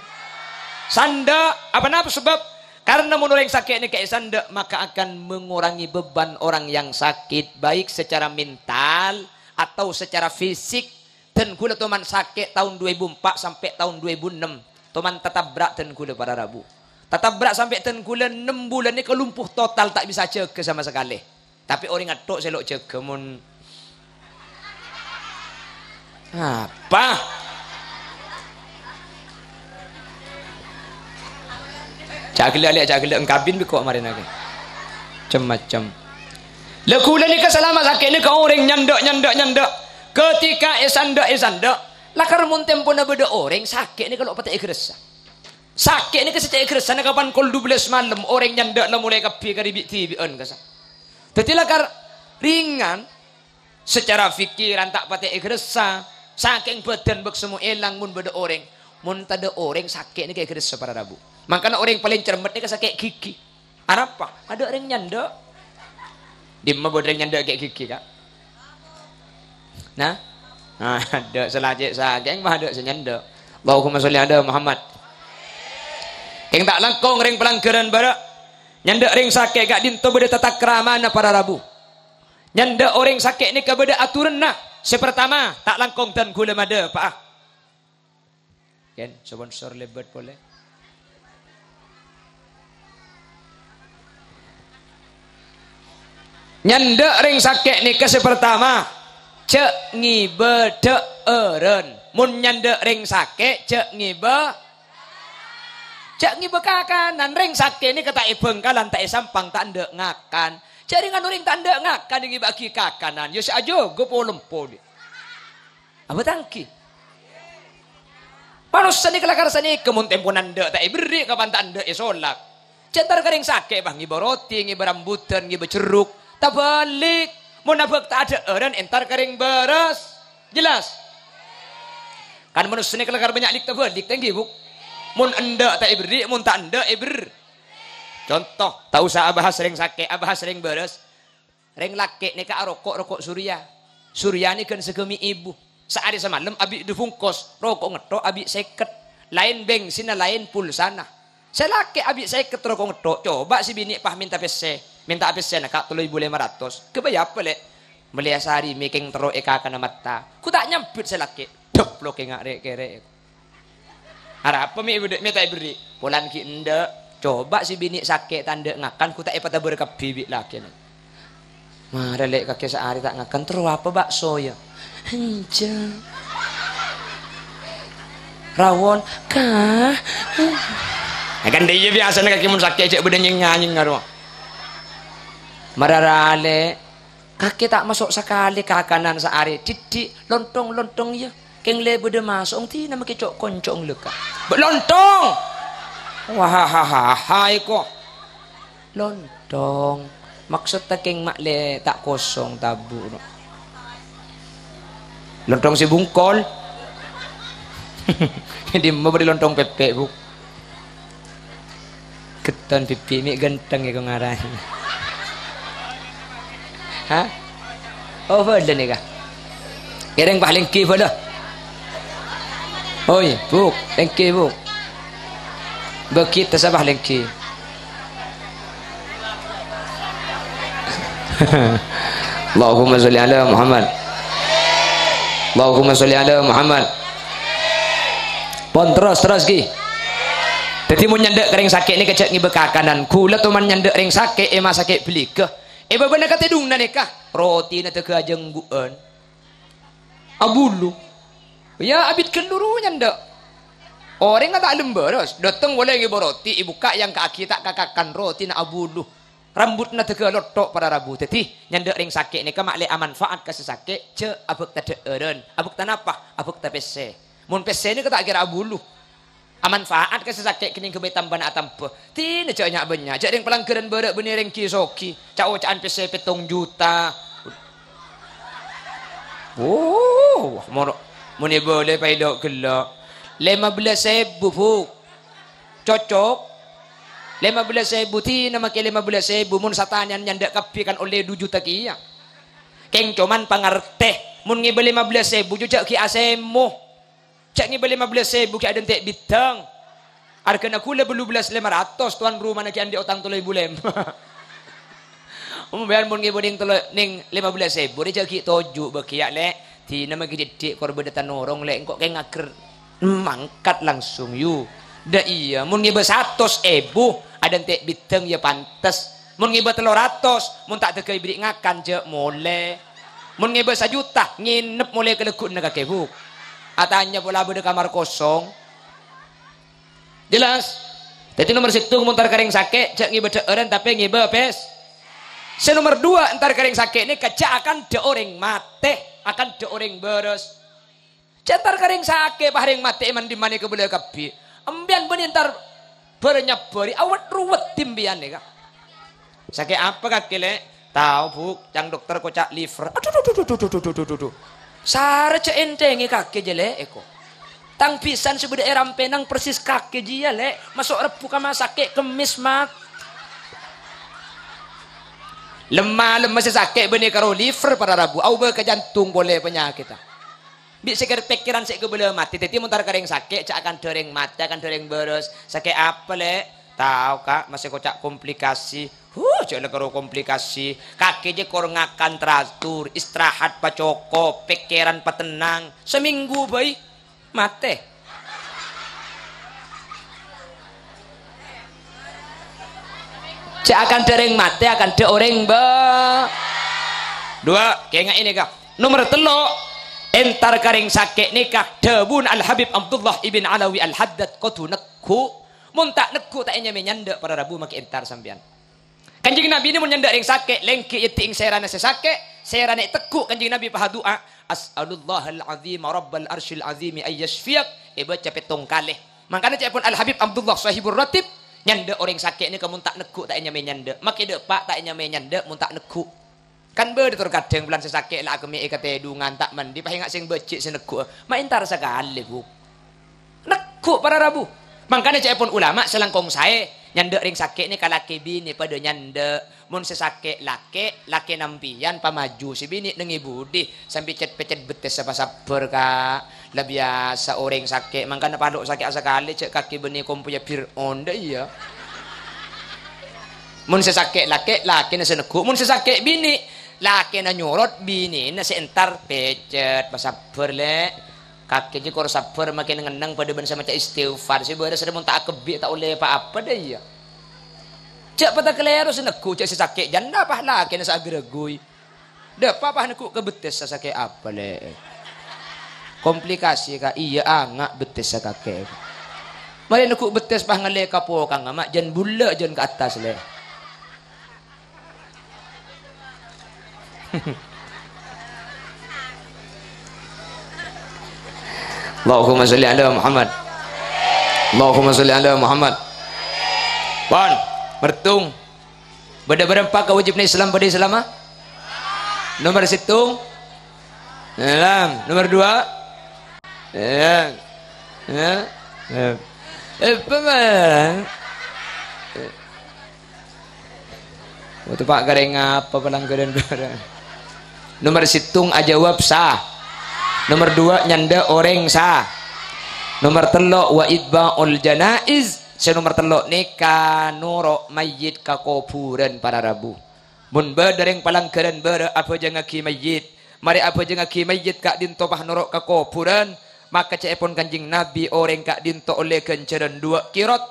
sandhâ'. Apa napa sebab? Karena mon orèng sakè' nèka èsandhâ', maka akan mengurangi beban orang yang sakit, baik secara mental atau secara fisik. Dân kaulâ toman sakè' taon dua èbu empa' sampè' taon dua èbu ennem. Toman tatabrak dân kaulâ para rabu. Tatabrak sampè' dân kaulâ ennem bulân nèka lumpuh total, ta' bisa jâgâ sama sakalè. Tapè orèng atto' sè lo' jâgâ mon apa? Jhâ' ghellâ', lè', jhâ' ghellâ' engkabin bi' ko' marèna kè. Cem-macem. La kaulâ nèka salama sakè' nèka orèng nyandhâ', nyandhâ', nyandhâ'. Ketika èsandhâ', èsandhâ', lakar mon tempona bâdâ orèng sakè' nèka lo' patè ègressa. Sakè' nèka sè cè' ègressana kapan kol dubellâs malem, orèng nyandhâ' la molaè kabbhi karè bi'-dhibi'ân kassa'. Dhâddhi lakar ringan, sacara pikiran ta' patè ègressa, sakèng bâdân bâk semmo èlang mon bâdâ orèng. Mon tadâ' orèng sakè' nèka ègressa para rabu. Mangkana orèng palèng cermet nèka sakè' ghighi. Arapa? Adâ' rèng nyandhâ'. Dimma bâdâ rèng nyandhâ' kè' ghighi, Ka'? Nah? Adâ' sè lacè' sakèng, ma' adâ' sè nyandhâ'. Allahumma sholli ala Muhammad. Kèng ta' langkong rèng palangghârân bârâ'. Nyandhâ' rèng sakè' ka'dinto bâdâ tatakramana para rabu. Nyandhâ' orèng sakè' nèka bâdâ aturanna. Sè partama, ta' langkong dân kaulâ madhâpa'a. Kèng sponsor lèbât polè. Nyandhâ' rèng sakè' nèka sè partama, jhâ' ngibâ dhâ'ârân. Mon nyandhâ' rèng sakè', jhâ' ngibâ, jhâ' ngibâ kakanan. Rèng sakè' nèka ta' è Bhângkalan, ta' è Sampang, ta' endâ' ngakan. Jhâ' rèng anu rèng ta' endâ' ngakan, ngibâ'aghi kakanan. Ya sè ajâgâ polè-polè. Apa ta' ènggi? Manossa nèka lakar sanèka, mon tempona endâ' ta' èberri', kapan ta' endâ' èsolak. Jhâ' entar ka rèng sakè', bâh, ngibâ roti, ngibâ rambutan, ngibâ jeruk. Tabâlik, mon abhâkta dhâ'ârân, entar ka rèng bârâs. Jelas? Kan manossa nèka lakar bânnya' lik-tabâlik, ta' ènggi, Bu'? Mon endâ' ta' èberri', mon ta' endâ' èber-, Conto, ta' osa abahas rèng sakè', abahas rèng bârâs. Rèng lakè' nèka aroko' roko' Surya. Surya nèka ghân sagâmè' èbu. Saarè samalem abi' du bungkos, roko' ngetto' abi' sèket. Laèn bengsinna, laèn pulsana. Sè lakè' abi' sèket roko' ngetto', coba sè binè' pas mènta pèssè. Mènta pèssèna, Ka', tello èbu lèma ratos. Ghâbây apa, Lè'? Mellèya sarè mè' kèng terro èkakana matta. Ghu ta' nyambit sè lakè'. Dep lo' kèng arè'-kèrè'. Arapa mè' èbâdâ, mè' ta' èberri'? Polana ghi' endâ'. Coba sè binè' sakè' ta' endâ' ngakan, ghu ta' èpatabâr kabbhi bi' lakèna. Mara, Lè', kakè saarè ta' ngakan, terro apa bakso, ya? Enjâ'. Rawon, Ka. Ya kan, iyâ, biyasana kakè mon sakè' jhâ' bâdâ nyèng-nganyèng karo. Mara ra, Lè'. Kakè ta' maso' sakalè kakanan saarè, dhiddhi', lontong-lontong, iyâ. Kèng lè bâdâ maso', ong dinah makè co'-konco' ngleka. Bâ' lontong! Wahahaha, iko. Lontong. Maksoddhâ kèng ma' lè ta' kosong tabu', no. Lontong sè bungkol. Dimma bâdâ lontong pèpè', Bu'? Ghetton bhibi' mè' ghântheng èko ngarana. Hah? Oh, bâlâ nèka. Kèrèng pahlèngghi bâlâ. Oi, Bu', lèngghi, Bu'. Bâgi tessa pahlèngghi. Allahumma sholli ala Muhammad. Allahumma sholli ala Muhammad. Pon, terros, terros, ghi. Dhâddhi, mon nyandhâ' ka rèng sakè' nèka jhâ' ngibâ kakanan. Ghulâ toman nyandhâ' rèng sakè' è masakè' bâligghâ. È bâbâna katèdhungnga nèka, rotina tèghâ ajânggu'ân. Abulu. Iyâ, abit ghâllu ro nyandhâ'. Orèngnga ta' lem bârâs, dâteng polè ngibâ roti, èbukka' èangka'aghi ta' kakakan rotina abulu. Rambutna tèghâ lotto' para rabu. Dhâddhi, nyandhâ' rèng sakè' nèka ma' lè amanfaat ka sè sakè', jhâ' abhâkta dhâ'ârân. Abhâkta napa? Abhâkta pèssè. Mon pèssè nèka ta' kèra abulu. Amanfaat ka sè sakè' kènèng ghâbây tambâna atambâ. Dinah jhâ' nya'-bânnya'. Jhâ' rèng palangghârân bârâ' bânnè rèng ghi' soghi. Ca'-oca'an pèssè pèttong juta. Oh, moro-, mon èbâlâi paèlo' ghellâ'. Lèma bellâs èbu, Bu'. Cocok? Lèma bellâs èbu, dinah makè lèma bellâs èbu. Mon satanèyan nyandhâ' kabbhi kan ollè du juta kèya. Kèng coman pangartè. Mon ngibâ lèma bellâs èbu, jhâ' ghi' asèmo. Jhâ' ngibâ lèma bellâs èbu ghi' adânte' bidâng. Arghâna ghulâ bâllu bellâs lèma ratos, towan rumana ghi' andi' otang tello èbu lèma. Sampèyan mon ngibâ nèng tello, nèng lèma bellâs èbu rè jhâ' ghi' toju' bâgiyâ, Lè'. Dina maghi diddhi' kor bâdâ tanorong, Lè', engko' kèng ager mangkat langsung, yu. Dâ' iyâ, mon ngibâ satos èbu, adânte' bidâng yâ pantes. Mon ngibâ tello ratos, mon ta' dâgâi bâri' ngakan, jhâ' molè. Mon ngibâ sajuta, ngènep molè ka lagghu'na kakè, Bu. Atanya pola bâdâ kamar kosong. Jelas? Dhâddhi nomer sèttong mon entar ka rèng sakè', jhâ' ngibâ dhâ'ârân, tapè ngibâ pès-, sè nomer duwâ' entar ka rèng sakè' nèka jhâ' akandhâ orèng matè, akandhâ orèng bârâs. Jhâ' entar ka rèng sakè', pas rèng matè è man-dimman kabâlâ kabbhi. Empèyan bânnè entar bârâ nyabbhâri, awet-ruwet dimpèyan nèka. Sakè' apa kakè, Lè'? Tao, Bu, ca'na dokter koca' liver. Adhu, dhu, dhu, dhu. Sara jhâ' ènthèngè kakè jâ, Lè', èko. Tang bhisan sè bâdâ è Rampènang persis kakè jiyâ, Lè'. Maso' Rebbhu ka masakè', Kemmès mat. Lem-, malem sè sakè' bânnè karo liver para rabu, aobâ ka jantung polè panyakèdhâ. Bi' sè kèr-, pèkkèran sè kabâlâ matè. Dhâddhi mon entar ka rèng sakè', jhâ' akandhâ rèng matè, akandhâ rèng bârâs. Sakè' apa, Lè'? Tao, Ka', masè koca' komplikasi. Huh, jhâ' la karo komplikasi. Kakè jiyâ kor ngakan teratur, istirahat pacokop, pèkkèran patennang. Samènggu bhâi, matè. Jhâ' akandhâ rèng matè, akandhâ orèng bâ-, duwâ', kènga'è nèka. Nomer tello', entar ka rèng sakè' nèka, dhâbuna Al-Habib Abdullah ibn Alawi Al-Haddad, kodhu negghu'. Mon ta' negghu', ta' ènyamaè nyandhâ', para rabu, makè entar sampèyan. Kanjeng Nabi nè mon nyandhâ' rèng sakè', lèngghi' èddi'eng sèrana sè sakè', sèrana ètegghu' Kanjeng Nabi pas adu'a, "As'alullahal azima rabbal arsyil azimi an yasyfiyak," èbâca pèttong kalè. Mangkana ca'èpon Al-Habib Abdullah Shahibur Ratib, nyandhâ' orèng sakè' nèka mon ta' negghu' ta' ènyamaè nyandhâ'. Makè dâpa' ta' ènyamaè nyandhâ' mon ta' negghu'. Kan bâdâ tor kadhâng bulân sè sakè' la akemmè'è katèdungan, ta' mandi, pas enga' sè bâji' sè negghu'â. Ma' entar sakalè, Bu. Negghu' para rabu. Mangkana ca'èpon ulama sè langkong saè, nyandhâ' rèng sakè' nèka lakè binè padâ nyandhâ'. Mon sè sakè' lakè, lakè nampèyan pamaju sè binè nèng è budi, sampè' cet-pècet bettessa pasabbhâr, Ka'. La biyasa orèng sakè', mangkana palo' sakè' sakalè, jhâ' kakè bânnè kompoyya Fir'aun, dâ' iyâ. Mon sè sakè' lakè, lakèna sè negghu'. Mon sè sakè' binè, lakèna nyorot, binèna sè entar pècet, pasabbhâr, Lè'. Kakè jiyâ kor sabbhâr, makè neng-enneng padâ bân sè maca istighfar. Sè bârâs rè mon ta' akebbi' ta' ollè pa-apa, dâ' iyâ. Jhâ' paḍâ kalèro sè negghu', jhâ' sè sakè' jhâ' napa lakèna sè aghrâghuy. Dâpa' pas negghu' ka bettessa, sakè' apa, Lè'? Komplikasi, Ka'. Iyâ, anga' bettessa kakè. Marè negghu' bettes pas ngallè ka pokangnga, ma' jhân bulâ', jhân ka attas, Lè'. Allahumma sholli ala Muhammad. Allahumma sholli ala Muhammad. Pon, mertung. Bâdâ bârâmpa kawâjibhânna Islam bâdâ Islamma? Nomer sèttong. Salam. Nomer duwâ'. Ya. Ya. Ya. Eh, apa, Bang? Waktu Pak Gareng apa pelanggaran barang? Nomer sèttong ajâwâb sah. Nomer duwâ' nyandhâ' orèng sah. Nomer tello' wa itba'ul janaiz. Sè nomer tello' nèka noro' mayyit ka kobhurân para rabu. Mon bâdâ rèng palanggaran bârâ' abhâjângngaghi mayyit, marè abhâjângngaghi mayyit ka'dinto pas noro' ka kobhurân, maka ca'èpon Kanjeng Nabi orèng ka'dinto ollè ghânjhârân duwâ' kirot.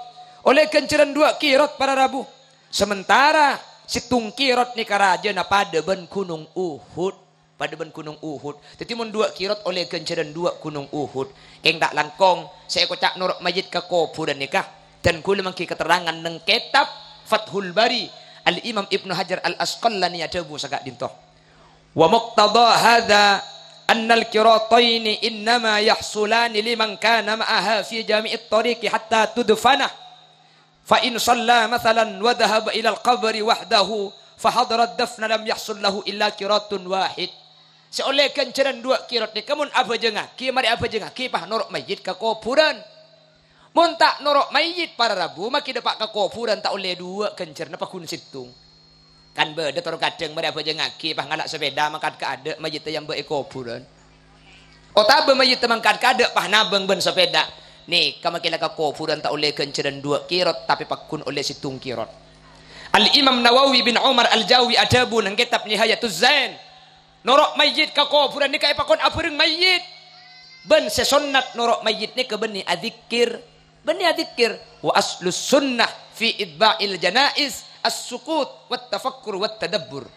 Ollè ghânjhârân duwâ' kirot para rabu. Samentara sèttong kirot nèka rajâna padâ bân Ghunong Uhud. Padâ bân Ghunong Uhud. Dhâddhi, mon duwâ' kirot ollè ghânjhârân duwâ' Ghunong Uhud. Kèng ta' langkong, sè èkoca' noro' mayyit ka kobhurân nèka. Dân kaulâ mangghi katerrangan neng kètab Fathul Bari, Al-Imam Ibnu Hajar Al-Asqalani adhâbu saka'dinto, "Wa muqtadha hadza annal qirataini innama yahsulani liman kana ma'aha fi jami'it thariqi hatta tudfana." Fa in shalla matsalan wa dhahaba ilal qabri wahdahu fa hadarat dafna lam yahsul lahu illa qiratun wahid. Sè ollè ghânjhârân duwâ' kirot nèka mon abhâjângngaghi, marè abhâjângngaghi pas noro' mayyit ka kobhurân. Mon ta' noro' mayyit para rabu, makè dâpa' ka kobhurân ta' ollè duwâ' ghânjhârânna, paggun sèttong. Kan bâdâ tor kadhâng marè abhâjângngaghi, pas ngala' sapèda mangkat ka adâ', mayyitta èyambâ' è kobhurân. Otabâ mayyitta mangkat ka adâ', pas nabâng bân sapèda. Nèka makè la ka kobhurân ta' ollè ghânjhârân duwâ' kirot, tapè paggun ollè sèttong kirot. Al-Imam Nawawi bin Umar Al-Jawi adhâbu neng kètab Nihayatuz Zain. Noro' mayyit ka kobhurân nèka èpakon abhâreng mayyit. Bân sè sonnat noro' mayyit nèka bânnè adzikkir. Bânnè adzikkir. Wa aslus sunnah fi itba'il janaiz as-sukut wat tafakkur wat tadabbur.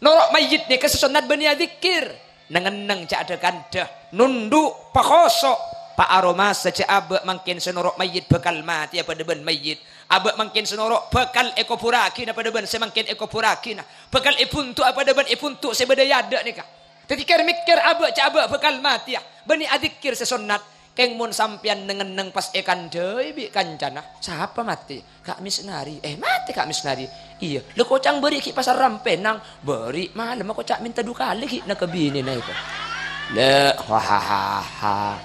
Noro' mayyit nèka sè sonnat bânnè adzikkir. Neng-enneng jhâ' adâ-kandhâ, nondhu', pakhoso', paaromasa jhâ' abâ' mangkèn sè noro' mayyit bhâkal matèya padâ bân mayyit. Abâ' mangkèn sè noro' bhâkal èkobhurraghina padâ bân sè mangkèn èkobhurraghina. Bhâkal èbhuntu'a padâ bân èbhuntu' sè bâdâ è adâ' nèka. Dhâddhi kèr-mèkkèr abâ' jhâ' abâ' bhâkal matèya. Bânnè adzikkir sè sonnat. Kèng mon sampèyan neng-enneng pas èkandhâi bi' kancana, "Sapa matè?" "Ka' Misnari." "Eh, matè Ka' Misnari?" "Iyâ." "Lha koca'na bâri' ghi' pasar Rampènang?" "Bâri' malemma koca' mènta du kalè ghi' na ka binèna èko." La, hahaha.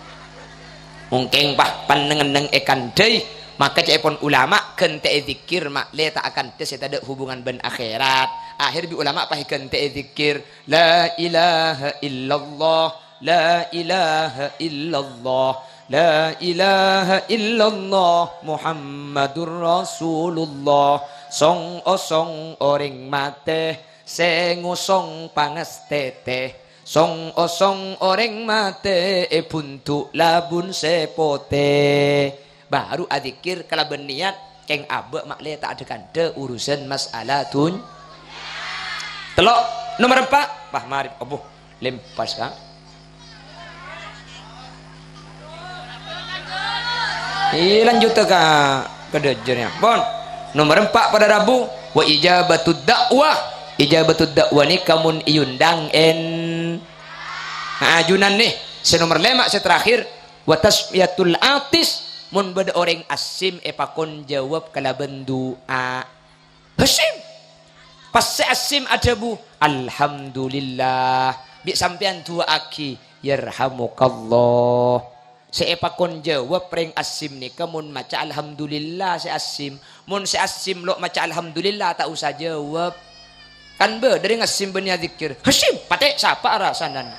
Mongkèng pas pan-neng-enneng èkandhâi, maka ca'èpon ulama, "Ghântè'è dzikkir, ma'lè ta' akandhâ sè tadâ' hubungan bân akhèrat." Akhèr bi' ulama pas èghântè'è dzikkir, "La ilaha illallah, la ilaha illallah, la ilaha illallah, Muhammadur Rasulullah." Song-osong orèng matè, sè ngosong pangastètè. Song-osong orèng matè èbhuntu' labun sè potè. Baru adzikir kalabân niyat, kèng abâ' ma'lè ta' adâ-kandâ urusan mas'ala dun-, tello'. Nomer empa', wah, marè, abbhu, lempas, Ka'. Iyâ, lanjut ka, ka dâjâr, yâ. Pon. Nomer empa' para rabu, wa ijabatud da'wah. Ijabatud da'wah nèka mon èyondang en-, ajunan nè. Sè nomer lèma', sè terakhir, wa tasmiyatul atis. Mon bâdâ orèng assim èpakon jâwâb kalabân du'a. Hasyim. Pas sè assim adhâbu, "Alhamdulillah." Bi' sampèyan du'aaghi, "Yarhamukallah." Sè èpakon jâwâb rèng assim nèka mon maca "Alhamdulillah" sè assim. Mon sè assim lo' maca "Alhamdulillah", ta' osa jâwâb. Kan bâdâ rèng assim bânnè adzikir, "Hasyim, patè', sapa arasanan?"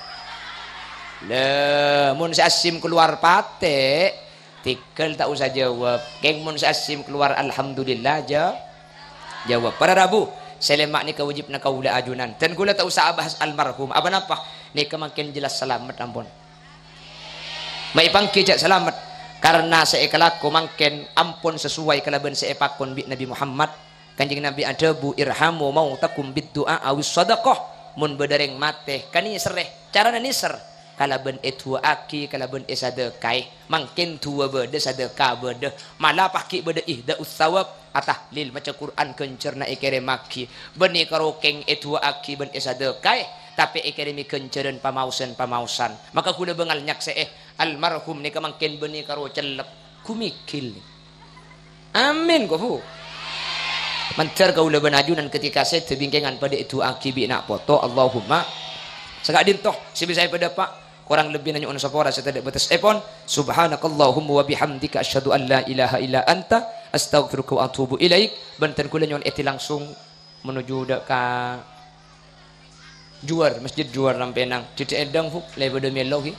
Lha, mon sè assim kalowar patè', Tèghâl ta' osa jâwâb. Kèng mon sè assim kalowar "Alhamdulillah", jâ-, jâwâb. Para rabu, sè lèma' nèka wâjibna kaulâ ajunan. Dan kaulâ ta' osa abahas almarhum. Apa-napa? Nèka mangkèn jelas salamet ampon. Ma' èpangghi jâ' salamet. Karna sè èkalako mangkèn ampon sesuai kalabân sè èpakon bi' Nabi Muhammad. Kanjeng Nabi adhâbu, "Irhamu mautakum bid du'a awis shadaqah." Mon bâdâ rèng matè, kanèserrè. Carana nèser, kalabân èdu'aaghi, kalabân èsadhâkaè. Mangkèn du'a bâdâ, sadhâka bâdâ. Mala pas ghi' bâdâ ihda'us tsawab, atahlil, maca Qur'an ghânjhârna èkèrèmaghi. Bânnè karo kèng èdu'aaghi bân èsadhâkaè, tapè èkèrèmè ghânjhârân pamaosan-pamaosan. Maka kaulâ bângal nyaksè'è, almarhum nèka mangkèn bânnè karo cellep. Gumigil. Amin, kobu. Mandhâr kaulâ bân ajunan ketika sèdhâ bingkèngan padâ èdu'aaghi bi' na' poto, Allahumma. Saka'dinto, sè bisa èpadâpa', korang lebbina nyo'on sapora sè tadâ' bâtessèpon. Subhanakallahumma wa bihamdika, asyhadu an la ilaha illa anta, astaghfiruka wa atubu ilaik. Bân dhân kaulâ nyo'on èdhi langsung menuju dâ' ka Juwâr, Masjid Juwâr Rampènang. Dhidhi' èdhâng, Bu, lè padâ mèlo, ghi.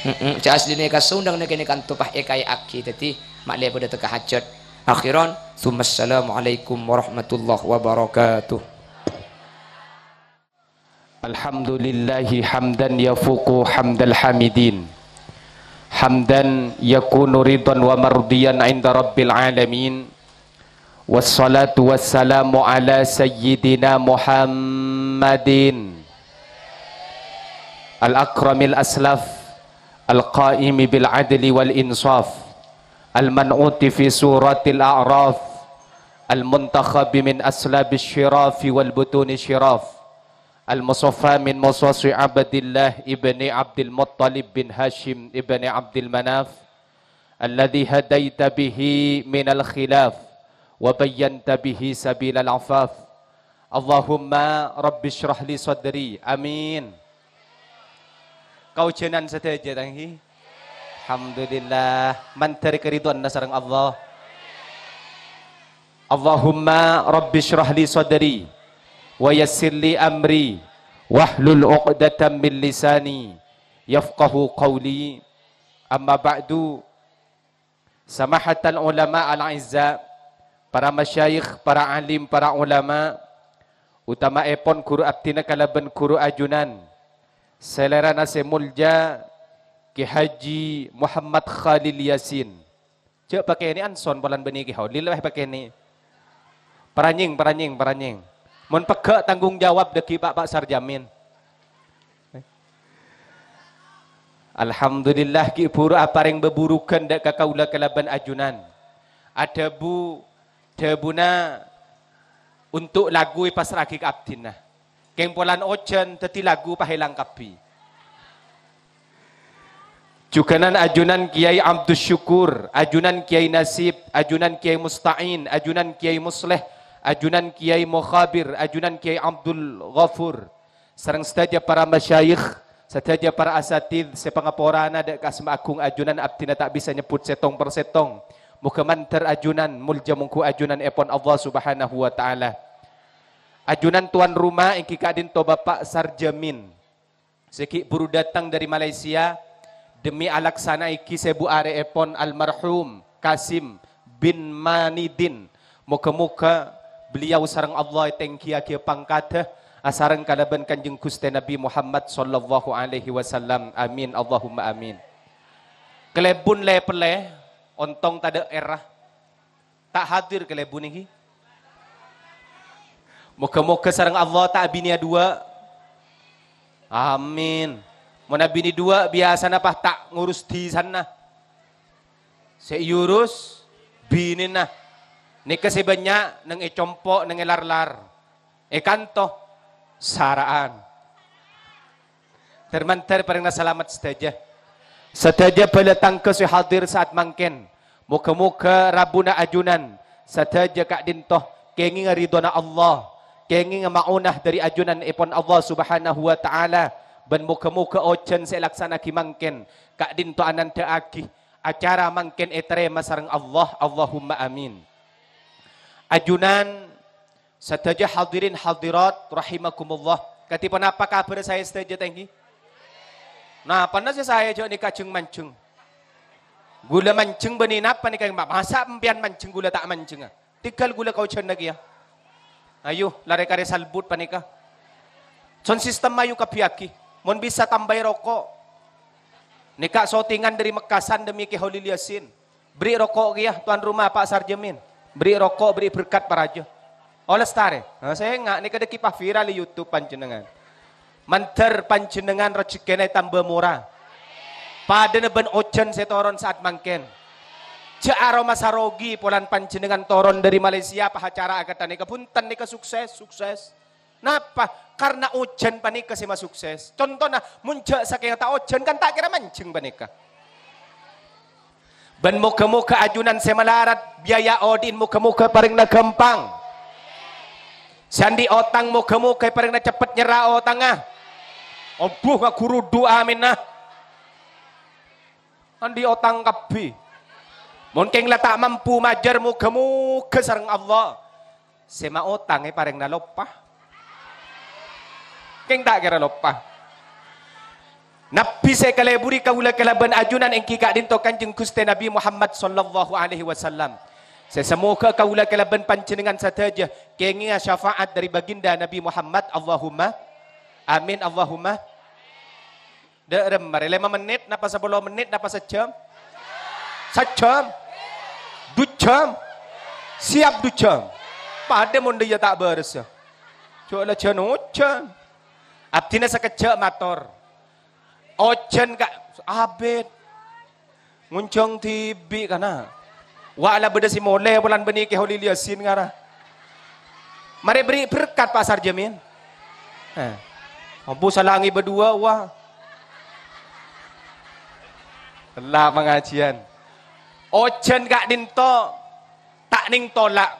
Heeh, jâ' aslinè kasoundhâng nèka, nèka kanto pas èkaè'aghi, dhâddhi ma' lè padâ tekka hajât. Akhiran, tsummassalamualaikum warahmatullahi wabarakatuh. Alhamdulillahi hamdan yafuqu hamdal hamidin. Hamdan yakunu ridhan wa mardiyan 'inda rabbil alamin. Wassalatu wassalamu ala sayyidina Muhammadin al-akramil aslaf, al-qaimi bil adli wal insaf, al-man'uti fi suratil a'raf, al-muntakhabi min aslabis syirafi wal butuni syiraf, al-musaffa min musasi Abdillah ibni Abdil Muttalib bin Hashim ibni Abdil Manaf, alladzi hadaita bihi minal khilaf wa bayyanta bihi sabilal afaf. Allahumma rabbi shrah li sadri. Amin. Kaujhânan sadhâjâ, tanggi. Alhamdulillah, mandhâr karidhoanna sareng Allah. Allahumma rabbi shrah li sadri wa yassir li amri wahlul 'uqdatam min lisani yafqahu qawli. Amma ba'du, samahatal ulama al-a'izza, para masyayikh, para alim, para ulama, Utama'èpon ghuru abdhina kalabân ghuru ajunan, salèrana sè molja Kè Haji Muhammad Khalil Yasin. Jhâ' pakènè' anson polana bânnè Kè Khalil, wah, pakènè'. Paranyèng, paranyèng, paranyèng. Mon pegghâ' tanggung jawab dhâggi' Pa', Pa' Sarjamin. Alhamdulillah, ghi' bhuru aparèng bhâbhurughân dhâ' ka kaulâ kalabân ajunan. Adhâbu, dhâbuna, untuk lagu èpassra'aghi ka abdhina. Kèng polana ojhân, dhâddhi lagu pahèlang kabbhi. Jhughânan ajunan Kèyaè Abdus Syukur, ajunan Kèyaè Nasib, ajunan Kèyaè Musta'in, ajunan Kèyaè Musleh, ajunan Kèyaè Mukhabir, ajunan Kèyaè Abdul Ghafur. Sareng sadhâjâ para masyayikh, sadhâjâ para asatidz sè pangaporana dhâ' ka asma agung ajunan abdhina ta' bisa nyebbhut sèttong per sèttong. Moghâ mandhâr ajunan, molja mongghu ajunanèpon Allah Subhanahu wa Ta'ala. Ajunan tuan rumah èngghi ka'dinto Bapa' Sarjamin, sè ghi' bhuru dâteng dhâri Malaysia, demi alaksana'aghi sèbu arèèpon almarhum Qasim bin Manidin. Moghâ-moghâ beliau sareng Allah ètèngghiyaghiyâ pangkadhâ asareng kalabân Kanjeng Ghustè Nabbhi Muhammad sallallahu alaihi wasallam. Amin, Allahumma amin. Kalèbun lè-pellè, ontong tadâ' èra. Ta' hadir kalèbun èngghi. Moghâ-moghâ sareng Allah ta' abinèya duwâ'. Amin. Mon abinè duwâ', biyasana pas ta' ngurus dhisana. Sè èurus binèna. Nèka sè bânnya' neng è compo', neng è lar-lar. È kanto, sara'an. Dhâr-mandhâr parèngna salamet sadhâjâ. Sadhâjâ bhâlâ tangghâ sè hadir sa'at mangkèn. Moghâ-moghâ rabuna ajunan sadhâjâ ka'dinto kèngènga ridhona Allah, kèngènga ma'onah dhâri ajunanèpon Allah Subhanahu wa Ta'ala, bân moghâ-moghâ ojhân sè èlaksana'aghi mangkèn ka'dinto anandhâ'aghi acara mangkèn ètarèma sareng Allah. Allahumma amin. Ajunan Sadhâjâ hadirin hadirat rahimakumullah. Kadhi ponapa kabhârrâ saè sadhâjâ ta' èngghi? Napana sè saè jhâ' nèka jhâng-manjhâng? Ghulâ manjheng bânnè napa nèka, Ma'? Masa' empèyan manjheng ghulâ ta' manjhengnga? Tèghâl ghulâ kaojhâna kèya. Ayo, la rè-karè salbut panèka. Sound system ayo kabbhiyâghi. Mon bisa tambâi roko'. Nèka sotingan dhâri Mekkasan demi Kè Holil Yasin. Bherri' roko' kèya, tuan rumah, Pa' Sarjamin. Bherri' roko', bherri' berkat parajâ. Oles tarè. Nah, sènga' nèka dhâggi' pas viral è YouTube panjhennengngan. Mandhâr panjhennengngan rejekkèna ètambâ mora. Padâna bân ojhân sè toron sa'at mangkèn. Jhâ' aromasa rogi polana panjhennengngan toron dhâri Malaysia pas acara akadhâ nèka. Bhunten nèka sukses, sukses. Napa? Karna ojhân panèka sè masukses. Contona, mon jhâ' sakènga ta' ojhân, kan ta' kèra manjheng panèka. Bân moghâ-moghâ ajunan sè malarat, biaya odi'in moghâ-moghâ parèngna ghâmpang. Sè andi' otang moghâ-moghâ parèngna ceppet nyerra otangnga. Obuh ngaghuru du'a, aminna. Andi' otang kabbhi. Mon kèng la ta' mampu majâr, moghâ-moghâ sareng Allah. Sè maotang èparèngana loppa. Kèng ta' kèra loppa. Nabbhi sè èkaleburi kaulâ kalabân ajunan èngghi ka'dinto Kanjeng Ghustè Nabbhi Muhammad sallallahu alaihi wasallam. Sè samoghâ kaulâ kalabân panjhennengngan sadhâjâ kèngènga syafa'at dhâri Baginda Nabbhi Muhammad. Allahumma amin, Allahumma. Dâ' remma rè, lèma mennit napa sapolo mennit napa sajhâm? Sajhâm? Du jhâm? Siap du jhâm? Padâ mon dâ' iyâ ta' bârâssa. Jhâ' la jhân ojhân. Abdhina sakejjhâ' mator. Ojhân ka-, abit. Ngonjhâng dhibi' kana. Wa' la bâdâ sè molè polana bânnè Kè Holil Yasin ngara. Marè bherri' berkat, Pa' Sarjamin. Eh. Ambu salangè bâdhuwâ, wa. Ella pangajiyân. Ojhân ka'dinto ta' nèng tola'.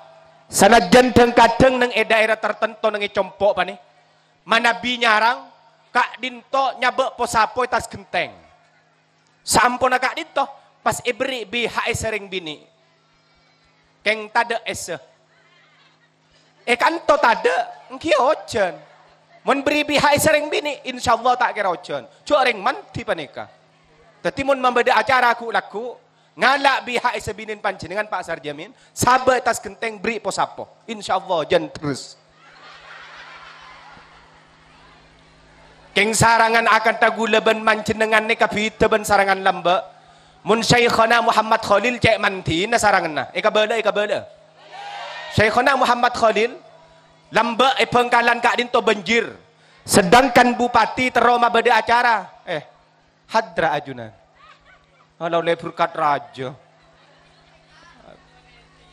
Sanajjân dhâng-kadhâng nèng è dhaèra tartanto nèng è compo' panè. Manabi nyarang, ka'dinto nyabâ' posapo è attas ghentèng. Saamponna ka'dinto, pas èberri' B H S sareng binè'. Kèng tadâ' èssa. È kanto tadâ', èngghi ojhân. Mon berri' B H S sareng binè', insyaallah ta' kèra ojhân. Jhâ' rèng mandi panèka. Dhâddhi mon mabâdâ acara ghu'-lagghu', ngala' B H S binèna panjhennengngan, Pa' Sarjamin, sabâ' è attas ghentèng berri' posapo. Insyaallah, jhân terros. Kèng sarangan akantha ghulâ bân panjhennengngan nèka bhidhâ bân sarangan lambâ'. Mon Syaikhona Muhammad Khalil cè' manḍina saranganna. Èkabâlâ, èkabâlâ. Syaikhona Muhammad Khalil, lambâ' è Bhângkalan ka'ḍinto banjir. Sedangkan bupati terro mabâḍâ acara. Eh, hadra ajunan. Ala ollè berkat rajâ.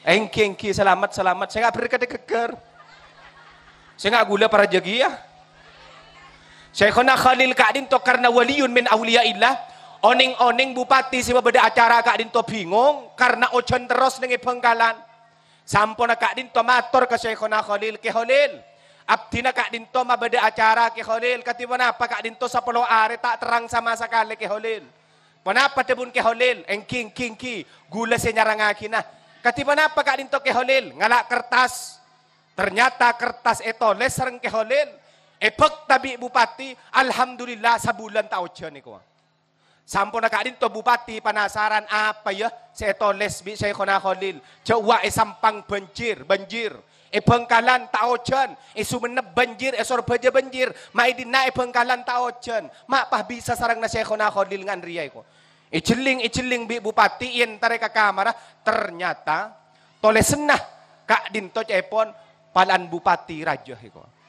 Èngghi, èngghi, salamet, salamet. Sènga' berkat ghâggâr. Sènga' ghulâ parajâ kèya. Syaikhona Khalil ka'ḍinto karna waliyun min auliyaillah. Onèng-onèng bupati sè mabâḍâ acara ka'ḍinto bingong karna ojhân terros nèng è Bhângkalan. Samponna ka'ḍinto mator ka Syaikhona Khalil, "Kè Khalil, abdhina ka'ḍinto mabâḍâ acara, Kè Khalil. Kadhi ponapa ka'ḍinto sapolo arè ta' terrang sama sakalè, Kè Khalil? Ponapa dhâbuna Kè Khalil?" "Èngghi, èngghi, èngghi. Ghulâ sè nyarangngaghinah." "Kadhi ponapa ka'ḍinto, Kè Khalil?" "Ngala' kertas." Ternyata kertas ètolès sareng Kè Khalil, èbhâkta bi' bupati, alhamdulillah, sabulân ta' ojhân èkowa. Samponna ka'ḍinto bupati panasaran, apa, yâ, sè ètolès bi' Syaikhona Khalil. Jhâ' wa' è Sampang banjir, banjir. È Bhângkalan ta' ojhân, è Songennep banjir, è Sorbhâjâ banjir. Ma' è ḍinna' è Bhângkalan ta' ojhân. Ma' pas bisa saranganna Syaikhona Khalil ngan rèya èkowa. Èjhelling-èjhelling bi' bupati èntarè ka kamarra, ternyata tolèsanna ka'ḍinto ca'èpon pala'an bupati rajâ èkowa.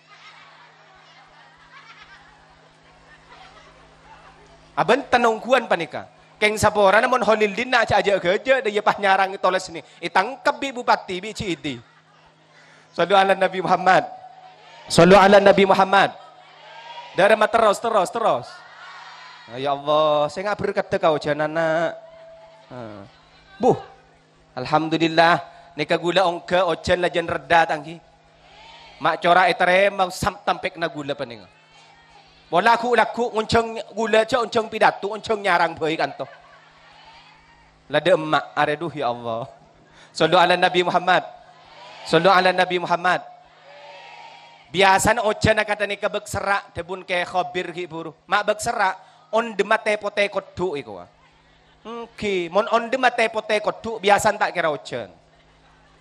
Abânten ongghuwân panèka. Kèng saporana mon Khalil ḍinna' jhâ'-jhâ' ghâjâ, ḍâ iyâ pas nyarang tolès nè, ètangkep bi' bupati, bi' J I D. Shallu ala Nabi Muhammad. Shallu ala Nabi Muhammad. Ḍâremma terros, terros, terros. Ya Allah, sènga' berkatta ka ojhânan, na'. Nah. Buh. Alhamdulillah, nèka ghulâ ongghâ ojhân lajân reḍḍhâ, tangghi. Ma' cora' ètarèma sam-, tampèkna ghulâ panèka. Pola ghu'-lagghu' ngonjhâng ghulâ jhâ' onjhâng pidato, onjhâng nyarang bhâi kanto. La ḍâ' emma', arè, duh, ya Allah. Shallu ala Nabi Muhammad. Shallu ala Nabi Muhammad. Biyasana ojhân akantha nèka bâk serra', dhâbuna Kè Khobir ghi' bhuru. Ma' bâk serra', onḍhâ matè potè koḍḍhu' èkowa. Èngghi, mon onḍhâ matè potè koḍḍhu', biyasana ta' kèra ojhân.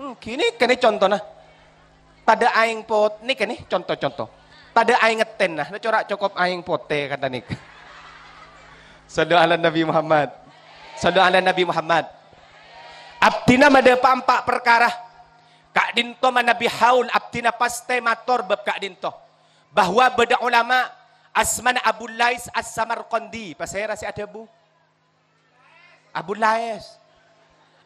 Èngghi, nèka nè contona. Taḍâ' aèng pot-, nèka nè conto-conto. Taḍâ' aèng ngettènna, nè cora' cokop aèng potè kantha nèka. Shallu ala Nabi Muhammad. Shallu ala Nabi Muhammad. Abdhina maḍâ pa' empa' parkara. Ka'ḍinto manabi haul abdhina pastè mator bab ka'ḍinto. Bahwa bâḍâ olama asmana Abu Lais As-Samarqandi. Pasèra sè aḍhâbu? Abu Lais.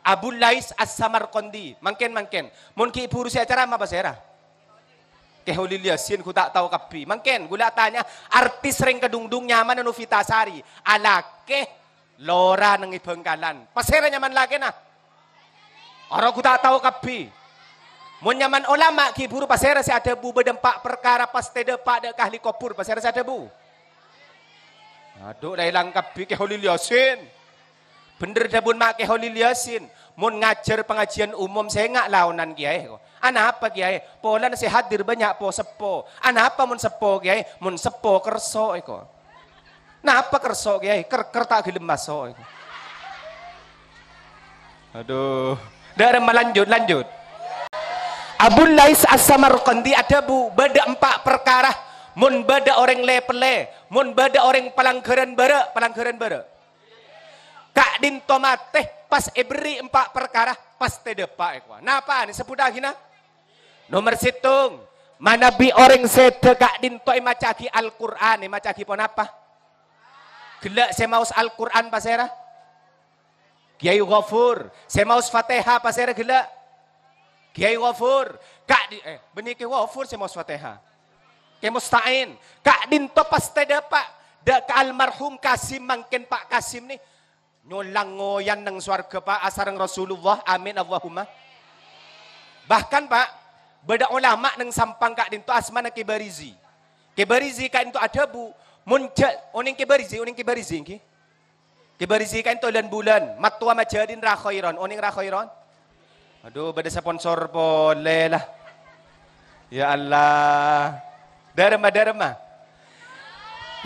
Abu Lais As-Samarqandi. Mangkèn, mangkèn. Mon ghi' bhuru sè acarama pasèra? Kè Kholil Yasin, ghu ta' tao kabbhi. Mangkèn, ghulâ atanya, artis rèng kadhungdhung nyamana Novita Sari. Alakè, lora nèng è Bhângkalan. Pasèra nyamana lakèna? Aro ghu ta' tao kabbhi. Mon nyamana olama ghi' bhuru pasèra sè aḍhâbu bâḍâ empa' parkara pastè ḍâpa' ḍâ' ka ahli kobhur, pasèra sè aḍhâbu? Aḍu, la èlang kabbhi Kè Kholil Yasin. Bhender ḍhâbuna ma' Kè Kholil Yasin. Mon ngajhâr pangajiân umum sènga' laonan kèyaè. Anapa kèyaè? Polana sè hadir bânnya' po-seppo. Anapa mon seppo kèyaè? Mon seppo kerso èko. Napa kerso kèyaè? Ker-, ker ta' ghellem maso' èko. Aḍu. Ḍâ'remma lanjut, lanjut. Abu Lais As-Samarqandi aḍhâbu, bâḍâ empa' parkara, mon bâḍâ orèng lè-pellè, mon bâḍâ orèng palangghârân bârâ', palangghârân bârâ'. Ka'ḍinto matè pas èberri' empa' parkara, pastè ḍâpa' èkowa. Napa'an èsebbhuttaghi na? Nomer sèttong, manabi orèng sèdhâ ka'ḍinto èmaca'aghi Al-Qur'an, èmaca'aghi ponapa? Ghellâ' sè maos Al-Qur'an pasèra? Kèyaè Ghafur. Sè maos Fatèha pasèra ghellâ'? Kèyaè Ghafur. Ka'ḍi-, eh, bânnè Kè Ghafur sè maos Fatèha. Kè Musta'in. Ka'ḍinto pastè ḍâpa'. Ḍâ' ka almarhum Kasim mangkèn, Pa' Kasim nè. Nyolang ngoyan nèng sowarghâ, Pa', asareng Rasulullah. Amin, Allahumma. Bahkan, Pa', bâḍâ olama nèng Sampang ka'ḍinto asmana Kè Barizi. Kè Barizi ka'ḍinto aḍhâbu, mon jhâ-, onèng Kè Barizi, onèng Kè Barizi, èngghi? Kè Barizi ka'ḍinto lan-bulân, mattowa majâdin ra khairon, onèng ra khairon? Aḍu, bâḍâ sponsor polè la. Ya Allah. Ḍâ'remma, ḍâ'remma.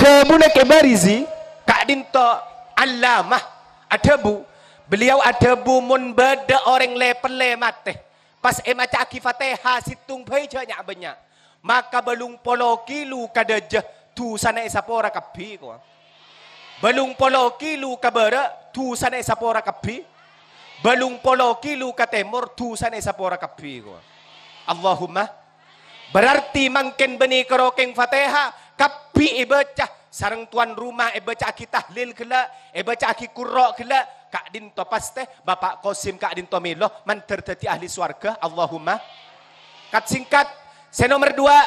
Ḍhâbuna Kè Barizi, ka'ḍinto allamah, aḍhâbu. Beliau aḍhâbu mon bâḍâ orèng lè-pellè matè. Pas èmaca'aghi Fatèha sèttong bhâi jhâ' nya'-bânnya'. Maka bâllung polo kilo ka ḍâjâ dusana èsapora kabbhi, kowa. Bâllung polo kilo ka bârâ', dusana èsapora kabbhi. Bâllung polo kilo ka tèmor, dusana èsapora kabbhi, kowa. Allahumma. Berarti mangkèn bânnè karo kèng Fatihah, kabbhi èbâca, sareng tuan rumah èbâca'aghi tahlil ghellâ', èbâca'aghi qurra ghellâ', ka'dinto pastè Bapa' Qasim ka'dinto mèlo mandhâr dhâddhi ahli sowarghâ, Allahumma. Kat-singkat, sè nomer duwâ',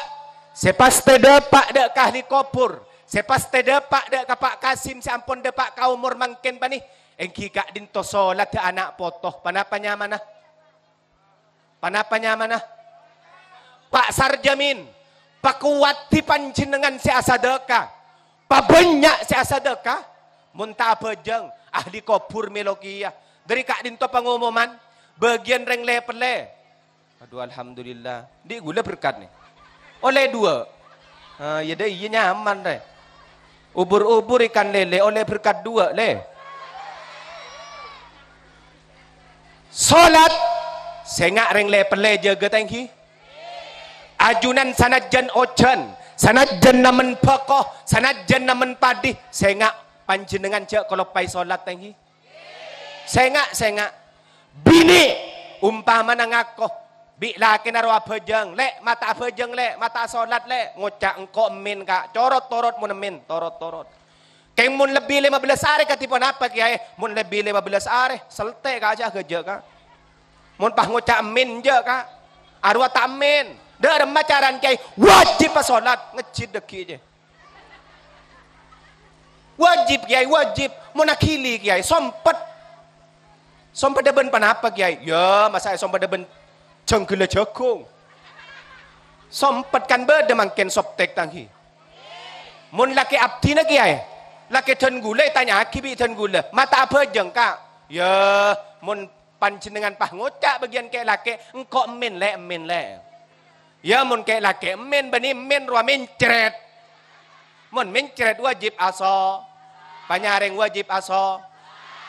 sè pastè dâpa' dâ' ka ahli kobhur, sè pastè dâpa' dâ' ka Pa' Qasim sè ampon dâpa' ka omor mangkèn panè, èngghi ka'dinto solatta ana' poto. Ponapa nyamana? Ponapa nyamana? Pa' Sarjamin, pakowaddhi panjhennengngan sè asadâka, pabânnya' sè asadâka. Mon ta' abhâjâng, ahli kobhur mèlo kèya. Dhâri ka'dinto pangomoman, bâgiyân rèng lè-pellè. Aduh, alhamdulillah. Dhi' ghulâ berkat, nè. Ollè duwâ'. Ah, iyâ, dâ' iyâ nyaman, rè. Ubur-ubur ikan lele ollè berkat duwâ', lè. Solat, sènga' rèng lè-pellè jâgâ ta' èngghi. Ajunan sanajjân ojhân, sanajjân namen bhâko, sanajjân namen padhi, sènga' panjhennengngan jhâ' kaloppaè solat ta' èngghi. Sènga', sènga'. Binè', ompamana ngako, bi' lakèna rowa abhâjâng, "Lè', ma' ta' abhâjâng, Lè', ma' ta' asolat, Lè'." Ngoca', "Engko' emmèn, Ka'." Corot-torot mon emmèn, torot-torot. Kèng mon lebbi lèma bellâs arè kadhi ponapa, Kèyaè? Mon lebbi lèma bellâs arè, sèltè, Ka', jhâ' ghâjâ', Ka'. Mon pas ngoca' emmèn, jhâ', Ka'. Arowa ta' emmèn. Dâ' remma carana, Kèyaè? Wajib asolat, ngejjhit dhâggi' jâ. Wajib, Kèyaè, wajib. Mon aghili, Kèyaè, sompet. Sompedda bân ponapa, Kèyaè? Yâ, masa èsompedda bân jhânggella jhâghung? Sompet kan bâdâ mangkèn soptek ta' èngghi. Mon lakè abdhina, Kèyaè, lakè dân ghulâ ètanya'aghi bi' dân ghulâ, "Ma' ta' abhâjâng, Ka'?" Yâ, mon panjhennengngan pas ngoca' bâgiyân kè'-lakè', "Engko' emmèn, Lè', emmèn, Lè'." Yâ, mon kè'-lakè' emmèn, bânnè emmèn rowa mèncrèt. Mon mèncrèt wajib aso-, panyarèng wajib aso-,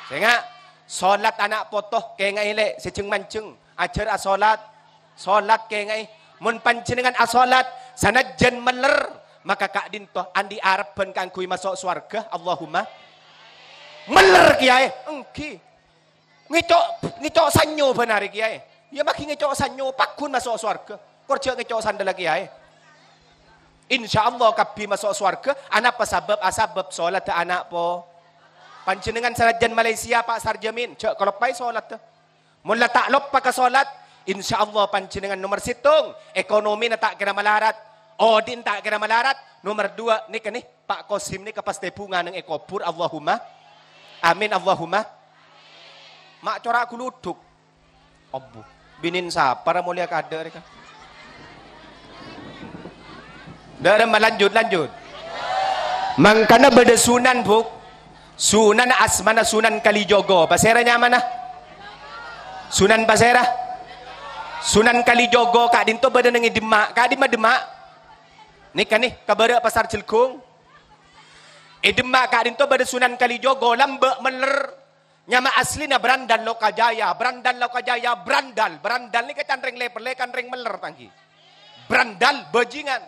sènga', solat ana' poto, kèngaè, Lè', sè jhâng-manjhâng, ajhâr asolat, solat, kèngaè. Mon panjhennengngan asolat, sanajjân mèller, maka ka'dinto andi' arebbhân kaangghuy maso' sowarghâ, Allahumma. Mèller, Kèyaè, èngghi. Ngèco', ngèco' sanyo bân arè, Kèyaè. Yâ, maghi ngèco' sanyo, pagghun maso' sowarghâ. Kor jhâ' ngèco' sandhâlla, Kèyaè. Insyaallah kabbhi maso' sowarghâ, anapa sabâb? Asabâb solatta ana' po-. Panjhennengngan sanajjân Malaysia, Pa' Sarjamin, jhâ' kaloppaè solatta. Mon la ta' loppa ka solat, insyaallah panjhennengngan nomer sèttong, ekonomina ta' kèra malarat, odi'na ta' kèra malarat, nomer duwâ' nèka nè, Pa' Kosim nèka pastè bhunga neng è kobhur, Allahumma. Amin, Allahumma. Ma' cora' guludhuk. Abbhu. Binèn sapa ra molèya kadâ' rèka? Dâ' remma, lanjut, lanjut. Mangkana bâdâ sunan, Bu'. Sunan asmana Sunan Kalijogo. Pasèra nyamana? Sunan pasèra? Sunan Kalijogo ka'dinto bâdâ neng è Demak. Ka'dimma Demak? Nèka nè, ka bârâ' Pasar Jelgong. È Demak ka'dinto bâdâ Sunan Kalijogo, lambâ' mèller. Nyama asllina Brandal Lokajaya, Brandal Lokajaya, Brandal. Brandal nèka can rèng lè-pellè, can rèng mèller ta' èngghi. Brandal, bajingan.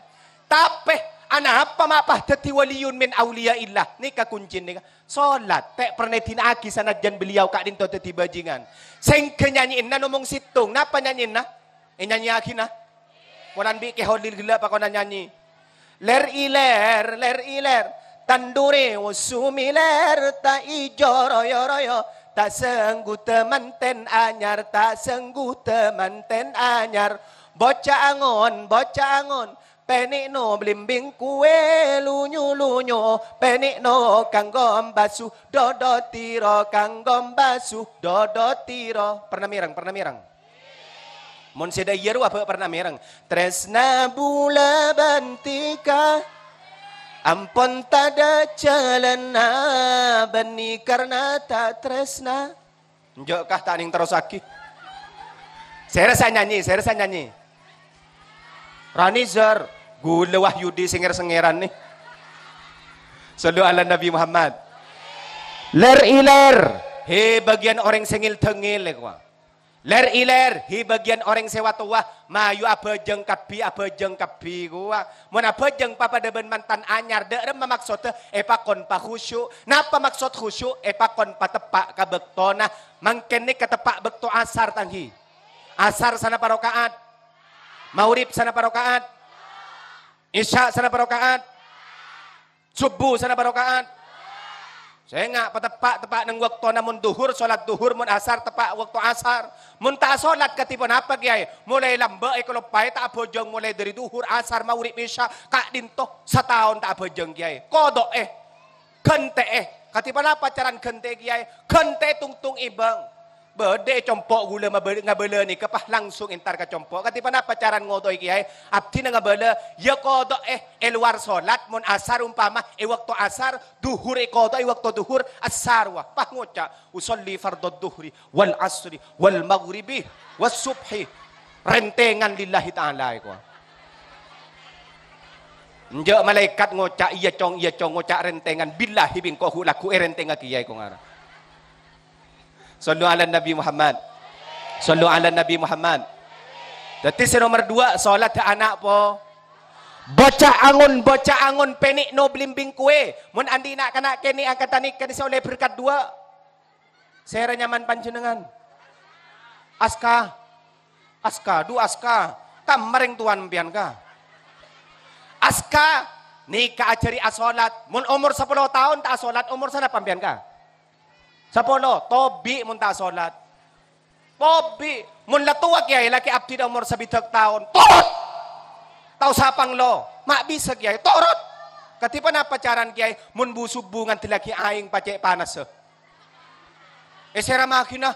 Tapè, anapa ma' pas dhâddhi waliyun min auliyaillah? Nèka kuncèna nèka. Solat, ta' pernah èdina'aghi sanajjân beliau ka'dinto dhâddhi bajingan. Sèngghâ nyanyèna nomong sèttong. Napa nyanyèna? Ènyanyèaghina? Polana bi' Kè Holil ghellâ' pakonan nyanyi. Lèr ilèr, lèr ilèr, tandurè osu milèr, ta' ijo royo-royo, ta' sangguta mantèn anyar, ta' sangguta mantèn anyar. Bocah angon, bocah angon, pènè'no blimbing kuwè lunyo-lunyo, pènè'no kanggom basu, dodot tiro kanggom basu, dodot tiro. Pernah mèreng, pernah mèreng? Mon sè dâ' iyâ rowa bâ' pernah mèreng. Trèsna bulâ bân dhika, ampon tadâ' jhâlânna, bânnè karna ta' trèsna. Enjâ' kah ta' nèng terrossaghi. Sèra sè nyanyi, sèra sè nyanyi. Ranizar, ghulâ Wahyudi sè ngèr-sèngèran nè. Shallu ala Nabi Muhammad. Lèr ilèr. He, bâgiyân orèng sè ngèl-dângèl, kowa. Lèr-ilèr, hi bâgiyân orèng sè wa-towa, mayu abhâjâng kabbhi, abhâjâng kabbhi kowa. Mon abhâjâng papadâ bân mantan anyar, dâ' remma maksodda èpakon pakhusu'. Napa maksod khusu'? Èpakon pateppa' ka bâktona. Mangkèn nèka teppa' bâkto asar, tang hi. Asar sanapa raka'at? Maghrib sanapa raka'at? Isya sanapa raka'at? Subuh sanapa raka'at? Sènga' pateppa', teppa' neng bâktona, mon dhuhur, solat dhuhur, mon asar, teppa' bâkto asar. Mon ta' asolat, kadhi ponapa, Kèyaè? Molaè lambâ' èkaloppaè, ta' abhâjâng molaè dhâri dhuhur, asar, maghrib, isya, ka'dinto sataon ta' abhâjâng, Kèyaè. Kodo'è, ghântè'è. Kadhi ponapa carana ghântè'è, Kèyaè? Ghântè'è tungtung èbâng. Bâdâ è compo' ghulâ mabâ-, ngabâlâ nèka, pas langsung èntar ka compo'. Kadhi ponapa carana ngoto'è, Kèyaè? Abdhina ngabâlâ, iyâ kodo'è, è lowar solat, mon asar ompama, è bâkto asar, dhuhur èkodo'è è bâkto dhuhur, asar, wa, pas ngoca', "Usolli fardhadh dhuhri, wal asri, wal maghribi, was subhi." Rèntèngan lillahi ta'ala, èkowa. Enjâ' malaèkat ngoca', "Iyâ, Cong, iyâ, Cong," ngoca' rèntèngan, "Billahi bi' engko' ghu-, lagghu' èrèntèngngaghi, iyâ, èko ngara." Shallu ala Nabi Muhammad. Shallu ala Nabi Muhammad. Dhâddhi sè nomer duwâ', solat ana' po-, boca angon, boca angon pènè' no blimbing kowè. Mon andi' na'-kana' kènè' angkatan nèka sè ollè berkat duwâ'. Sèra nyamana panjhennengngan? Aska. Aska, du Aska. Kamma rèng towana sampèyan, Ka? Aska, nèka ajhâri asolat. Mon omor sapolo taon ta' asolat, omor sanapa sampèyan, Ka? Sapolo, tobi' mon ta' asolat. Tobi', mon la towa, Kèyaè, lakè abdhina omor sabidhâk taon. Torot! Ta' osa panglo. Ma' bisa, Kèyaè, torot! Kadhi ponapa carana, Kèyaè, mon bu-subu ngandellaghi aèng pacè' panassa? Èsèramaghina.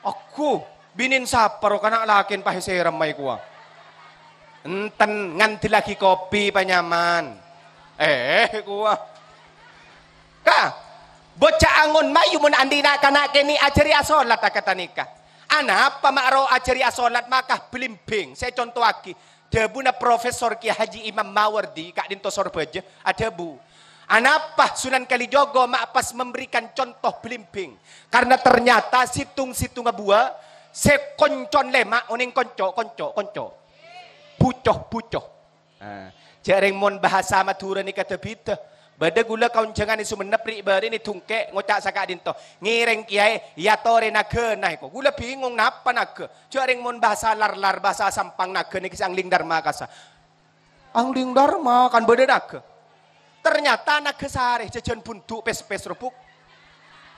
Aghu, binèn sapa ro kana' lakèn pas èsèrama èkowa? Enten, ngandellaghi kopi panyamana. Eh, èkowa. Ka, boca angon mayu mon andi' na'-kana' kènè' ajhâri asolat akadha nèka. Anapa ma' ro ajhâri asolat maka blimbing? Sè ècontowaghi, dhâbuna Profesor Kiai Haji Imam Mawardi ka'dinto Sorbhâjâ, adhâbu, "Anapa Sunan Kalijogo ma' pas memberikan contoh blimbing? Karena ternyata sèttong-sèttongnga buwâ sè koncon lèma', onèng konco, konco, konco. Buco, buco." Ah, jhâ' rèng mon bhâsa Madhurâ nèka dhâ-bhidhâ. Bâdâ ghulâ kaonjhângan è Songennep rè'-bâri'na è Dungkè' ngoca' saka'dinto, "Ngèrèng, Kèyaè, èyatorè naghâna èko." Ghulâ bingung, napa naghâ? Jhâ' rèng mon bhâsa Lar-Lar, bhâsa Sampang, naghâ nèka sè Angling Dharma kasa. Angling Dharma kan bâdâ naghâ. Ternyata naghâ sarè, jhâjhân bundu', pès-pès, robuk.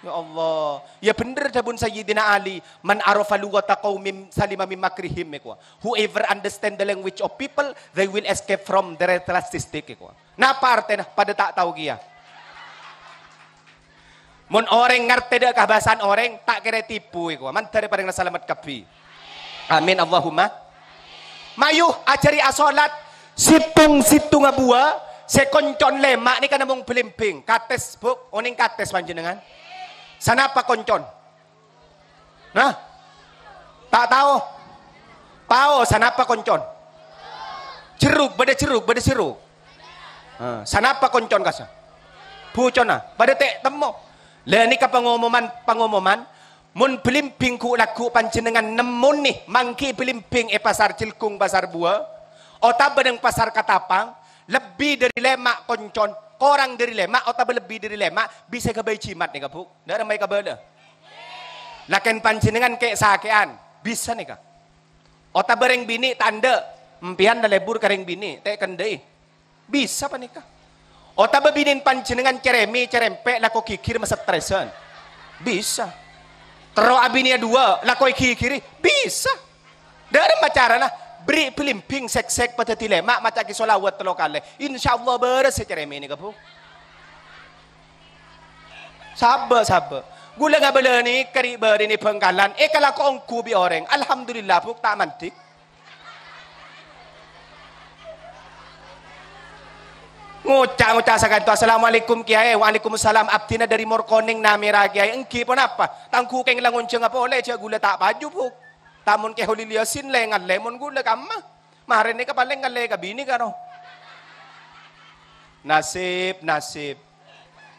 Ya Allah. Ya bhender dhâbuna Sayyidina Ali, "Man arafa lughata qaumin salima min makrihim," èkowa. "Whoever understand the language of people, they will escape from their statistic," èkowa. Napa artèna? Padâ ta' tao kèya. Mon orèng ngartè dâ' kabhâsaan orèng, ta' kèra ètipu èkowa. Mandhâr èparèngana salamet kabbhi. Amin, Allahumma. Mayu, ajhâri asolat. Sèttong-sèttongnga buwâ sè koncon lèma' nèka namong blimbing. Kates, Bu'. Onèng kates panjhennengngan? Sanapa koncon? Nah? Ta' tao? Tao, sanapa koncon? Jeruk, bâdâ jeruk, bâdâ jeruk. Ah, sanapa koncon kasa? Bucona, bâdâ tè' temmo. La nèka pangomoman, pangomoman. Mon blimbing ghu'-lagghu' panjhennengngan nemmonè mangghi blimbing è Pasar Jelgung, Pasar Buwâ, otabâ neng Pasar Katapang, lebbi dâri lèma' koncon, korang dâri lèma' otabâ lebbi dâri lèma', bisa èghâbây jimat nèka, Bu'. Dâ' remma èkabâlâ. Lakèn panjhennengngan kè-sakè'an, bisa nèka. Otabâ rèng binè' ta' endâ', empèyan la lebur ka rèng binè', tè' kendâ'i. Bisa panèka. Otabâ binèn panjhennengngan cerèmè, cerèmpè, lako ghighir mastrèsan. Bisa. Terro abinèya duwâ', lako èghighiri. Bisa. Dâ' remma carana, bherri' blimbing sèk-sèk padâddhi lèma', maca'aghi sholawat tello kalè. Insyaallah bârâs sè cerèmè nèka, Bu. Sabâ', sabâ'. Ghulâ ngabâlâ nèka rè'-bâri'na è Bhângkalan, èkalako ongghu bi' orèng. Alhamdulillah, Bu, ta' mandhi. Ngoca'-ngoca' sakanto, "Assalamualaikum, Kèyaè." "Waalaikumsalam. Abdhina dâri Morkonèng, Namèra, Kèyaè." "Èngghi, ponapa?" "Tang ghu kèng la ngonjhângnga polè, jhâ' ghulâ ta' paju, Bu. Tamon Kè Holil Yasin lè-ngalè mon ghulâ kamma. Marèn nèka palèng ngalè ka binè karo." Nasib, nasib.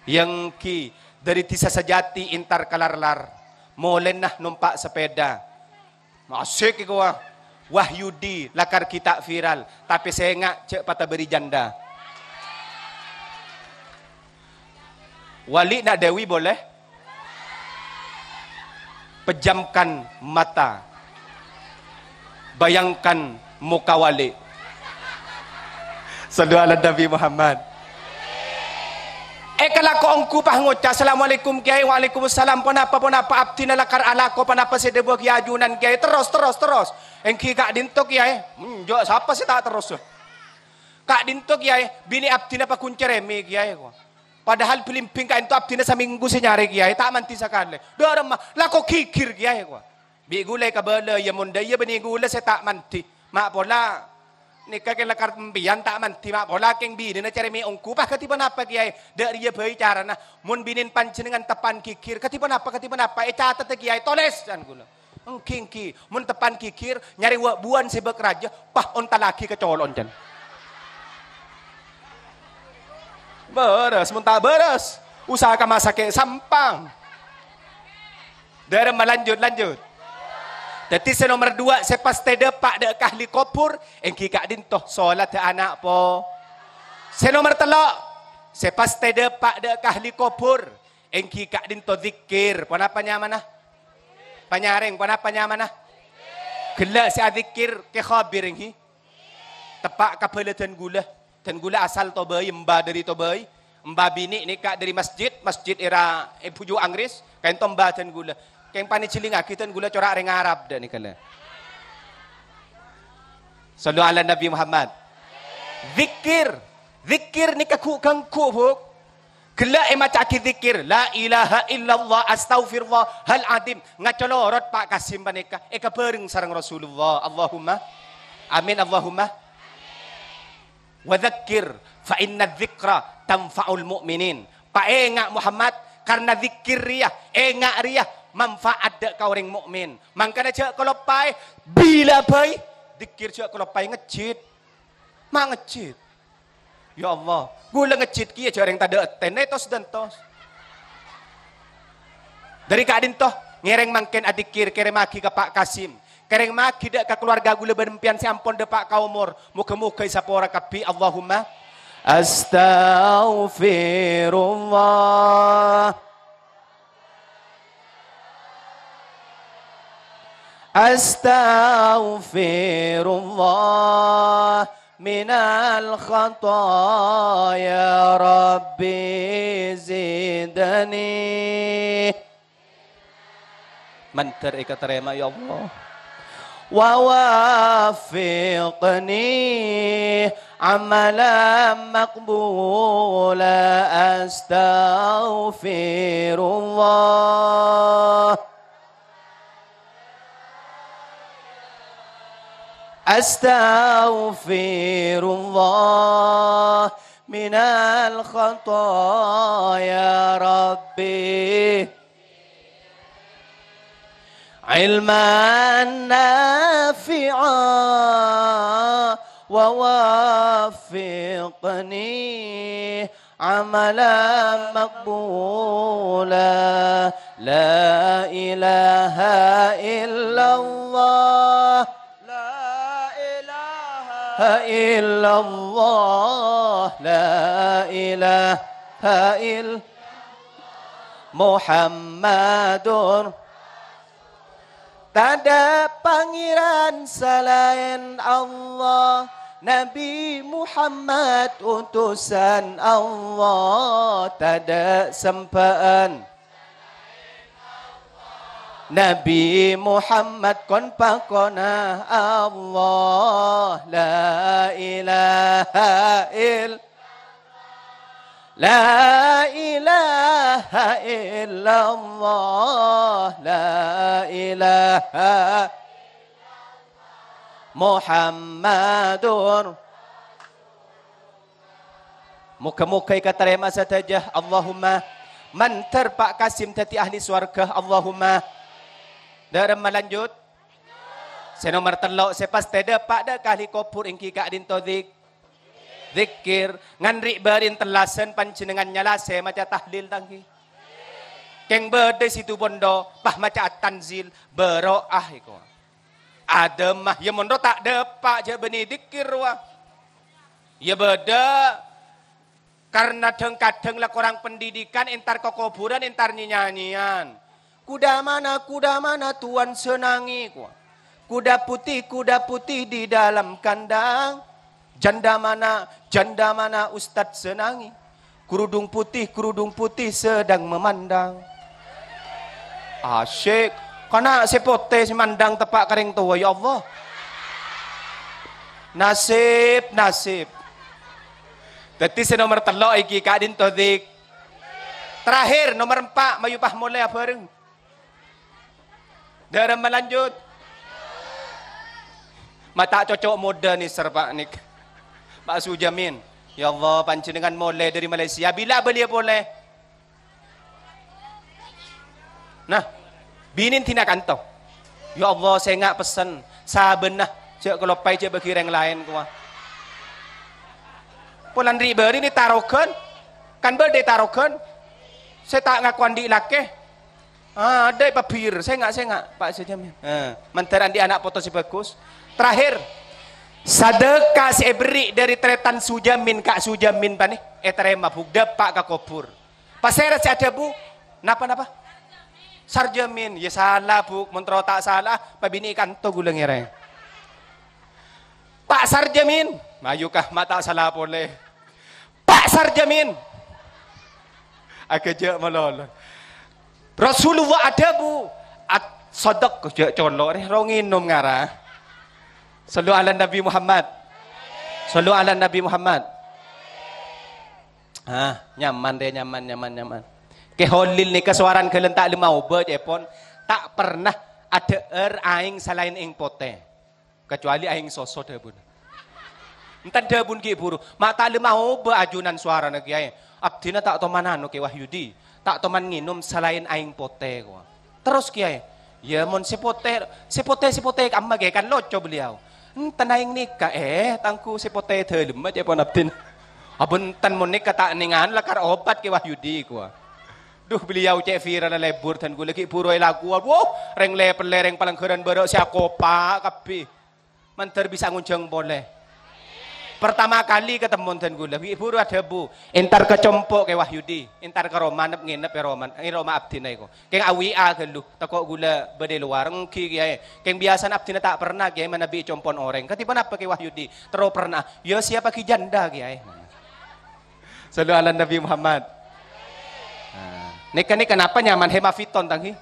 Èngghi, dâri Dhisa Sajati èntar ka Lar-Lar. Molèna nompa' sepèda. Asik iku, wah. Wahyudi, lakar ghi' ta' viral, tapè sènga' jhâ' patabâri janda. Wali na' Dewi boleh? Pejamkan mata. Bayangkan muka wali. Sallu ala Nabi Muhammad. Èkalako ongghu pas ngoca', "Assalamualaikum, Kèyaè." "Waalaikumsalam. Ponapa, ponapa?" "Abdhina lakar alako ponapa sè èdhâbuwâghi ajunan, Kèyaè." "Terros, terros, terros." "Èngghi ka'dinto, Kèyaè." "Enjâ', sapa sè ta' terros?" "Ka'dinto, Kèyaè, binè abdhina paggun cerèmè, Kèyaè," kowa. "Padahal bâlimbing ka'dinto abdhina samènggu sè nyarè, Kèyaè, ta' mandhi sakalè." "Dâremma?" "Lako ghighir, Kèyaè," kowa. "Bi' ghulâ èkabâlâ, iyâ mon dâ' iyâ bânnè ghulâ sè ta' mandhi. Ma' pola nèka kèng lakar empèyan ta' mandhi, ma' pola kèng binèna carèmè ongghu." "Pas kadhi ponapa, Kèyaè?" "Dâ' rèya bhâi carana. Mon binèn panjhennengngan teppa'an ghighir, kadhi ponapa, kadhi ponapa, ècatet, Kèyaè, tolès," can ghulâ. "Èngghi, èngghi. Mon teppa'an ghighir, nyarè wâ'-buwâ'ân sè bâk rajâ, pas ontallaghi ka colo'na, can." Bârâs, mon ta' bârâs, usaha ka masakè' Sampang. Dâremma, lanjut, lanjut. Dhâddhi sè nomer duwâ', sè pas tèdâpa' dâ' ka ahli kobhur, èngghi ka'dinto, solatta ana' po-, sè nomer tello', sè pas tèdâpa' dâ' ka ahli kobhur, èngghi ka'dinto dzikkir. Ponapa nyamana? Panyarèng, ponapa nyamana? Ghellâ' sè adzikkir Kè Khabir, èngghi. Teppa' ka bhâlâ dân ghulâ. Dân ghulâ asal Tobâi, emba dâri Tobâi. Emba binè' nèka dâri masjid, masjid èra è Bhuju' Anggris, ka'dinto emba dân ghulâ. Kèng panèjhâlingngaghi dân ghulâ cora' rèng Arab dâ' nèka la. Shallu ala Nabi Muhammad. Dzikkir. Dzikkir nèka ghu-, ganggu, Bu'. Ghellâ' èmaca'aghi dzikkir, "La ilaha illallah, astaghfirullahal adzim." Ngaca lorot Pa' Kasim panèka, èkabhâreng sareng Rasulullah. Allahumma amin, Allahumma. "Wa dzakkir fa inna dzikra tanfa'ul mu'minin." Paènga' Muhammad, karna dzikkir rèya, ènga' rèya, manfa'at dâ' ka orèng mu'min. Mangkana jhâ' kaloppaè, bilâ bhâi, dzikkir jhâ' kaloppaè ngejjhit. Ma' ngejjhit. Ya Allah, ghulâ ngejjhit kèya jhâ' rèng tadâ' ètèn, ètos-dântos. Dâri ka'dinto, ngèrèng mangkèn adzikkir, kèrèmmaghi ka Pa' Kasim. Kèrèmmaghi dâ' ka kaluwarga ghulâ bân empèyan sè ampon dâpa' ka omor. Moghâ-moghâ èsapora kabbhi. Allahumma astaghfirullah. Astaghfirullah minal khataya, Rabbi zidni. Mandhâr èkatarèma, ya Allah. Wa waffiqni amalan maqbula, astaghfirullah. Astaghfirullah minal khataya, Rabbi. Ilman nafi'a wa waffiqni amalan maqbula. La ilaha illallah. La ilaha illallah. La ilaha ill-, Muhammadur. Tadâ' pangèran salaèn Allah, Nabi Muhammad utusan Allah, tadâ' sembhâ'ân. Nabi Muhammad kon-pakonna Allah, la ilaha ill-, La ilaha illallah, la ilaha Muhammadur. Moghâ-moghâ èkatarèma sadhâjâ. Allahumma mandhâr Pa' Kasim dhâddhi ahli sowarghâ. Allahumma. Dâ'remma lanjut. Sè nomer tello', sè pas tèdâpa' dâ' ka ahli kobhur èngghi ka'dinto dik-, Dzikir, nganri' bârin tellasan panjhennengngan nyala sè maca tahlil, ta' ngghi? Kèng bâdâ è situ bondho, pas maca at-tanzil, baro'ah èko. Adâmma, ya mon rowa ta' dâpa', jhâ' bânnè dhikkèr rowa. Ya bâdâ, karna dhâng-kadhâng la korang pendidikan, entar ka kobhurân, entar nyanyi-nyanyian. "Kuda mana, kuda mana Tuan Senangi?" kowa. "Kuda putih, kuda putih di dalam kandang." "Janda mana, janda mana Ustadz Senangi?" "Kerudung putih, kerudung putih sedang memandang." Asyik. Kana' sè potè sè mandang teppa' ka rèng towa, ya Allah. Nasib, nasib. Dhâddhi sè nomer tello' iki ka'dinto dik. Terakhir, nomer empa', mayu pas molè abhâreng. Dârâmma lanjut. Ma' ta' cocok modâ nèser, Pa', nèk. Pa' Sujamin. Ya Allah, panjhennengan molè dâri Malaysia. Bilâ abâliyâ polè? Nah, binèn dina kanto. Ya Allah, sènga' pessen. Sabâna, jhâ' kaloppaè, jhâ' bâgi rèng laèn, kowa. Polana ri' bâri' nè taroghân. Kan bâdâ taroghân. Sè ta' ngako andi' lakè. Ah, adâ' pabir, sènga', sènga', Pa' Sujamin. Eh, mandhâr andi' ana' poto sè bhâghus. Terakhir, sadâka sè èberri' dâri tarètan Sujamin ka Sujamin panè ètarèma, Bu', dâpa' ka kobhur. Pasèra sè adhâbu? Napa, napa? Sarjamin. Ya sala, Bu', mon terro ta' sala, pabinè kanto ghulâ ngèrèng. Pa' Sarjamin. Mayu ka, ma' ta' sala polè. Pa' Sarjamin. Aghâjâ' malolo. Rasulullah adhâbu, "At-, sodok, jhâ' colo' rè, ro ngènom ngara." Shallu ala Nabi Muhammad. Shallu ala Nabi Muhammad. Ah, nyaman rè, nyaman, nyaman, nyaman. Kè Holil nèka sowarana ghâlân ta' lem aobâ, cèpon. Ta' pernah adhâ'âr aèng salaèn aèng potè. Kacuali aèng soso, dhâbuna. Enten dhâbuna ghi' buru, "Ma' ta' lem aobâ ajunan sowarana, Kèyaè. Abdhina ta' toman ano, Kè Wahyudi. Ta' toman ngènom salaèn aèng potè," kowa. "Terros, Kèyaè?" "Ya, mon sè potè, sè potè, sè potè kamma, Kèyaè, kan loco beliau." "Enten aèng nèka, eh, tangghu sè potè dâlemma," cèpon abdhina. "Abhunten, mon nèka ta' nèngan lakar obat, Kè Wahyudi," kowa. Duh, beliau cè' viralla lebur dân ghulâ ghi' buru èlakowa. Wuh, rèng lè-pellè, rèng palangghârân bârâ' sè akopa' kabbhi. Mandhâr bisa ngonjhâng polè. Pertama kali katemmo dân ghulâ, ghi' buru adhâbu, "Entar ka compo' Kè Wahyudi, entar ka roma nep-ngenep è roma, è roma abdhina èko." Kèng awi'a ghâllu, tako' ghulâ bâdâ è lowar, "Èngghi, Kèyaè. Kèng biyasana abdhina ta' pernah, Kèyaè, manabi è compo'na orèng." "Kadhiponapa Kè Wahyudi terro pernah?" "Ya, siapa ghi' janda, Kèyaè." Shallu ala Nabi Muhammad. Nah, nèka, nèka napa nyaman hemaviton, tangghi?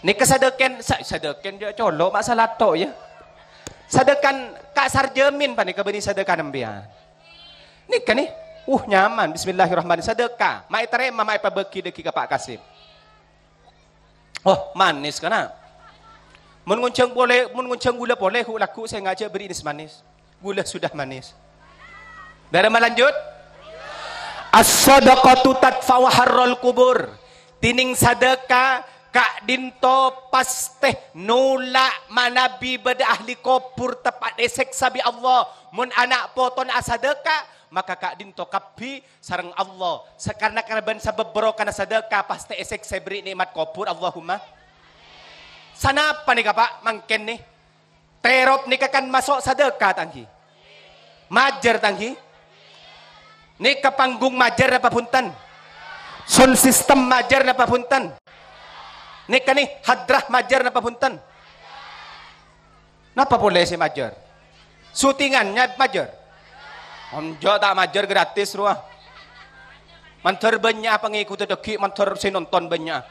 Nèka sadâkèn, sa-, sadâkèn jhâ' colo', ma' salato', ya. Sadâkana Ka' Sarjamin panèka bânnè sadâkana sampèyan. Nèka, nè. Uh, nyaman. Bismillahirrahmanirrahim. Sadâka. Ma' ètarèma, ma' èpabâghi dâggi' ka Pa' Kasim. Oh, manis, kana'. Mon ngonjhâng polè, mon ngonjhâng ghulâ polè, ghu-, lagghu' sènga' jhâ' bâri' nes-manis. Ghulâ sudah manis. Dârâmma lanjut. "As-sadaqatu tadfa'u harral qubur." Dhinèng sadâka ka'dhinto pastè nola' manabi bâdâ ahli kobhur teppa' èsèksa bi' Allah. Mon ana' potona asadâka, maka ka'dhinto kabbhi sareng Allah. Sakarna kalabân sabâb barokana sadâka, pastè èsèksa èberri' nè'mat kobhur, Allahumma. Sanapa nèka, Pa', mangkèn nè? Terop nèka kan maso' sadâka, tangghi? Majâr, tangghi? Nèka panggung majâr napa bhunten? Sound system majâr napa bhunten? Nèka nè, hadrah majâr napa bhunten? Napa polè sè majâr? Syutingannya majâr? Enjâ', ta' majâr, gratis rowa. Mandhâr bânnya' pangèkoddhâ dâggi', mandhâr sè nonton bânnya'.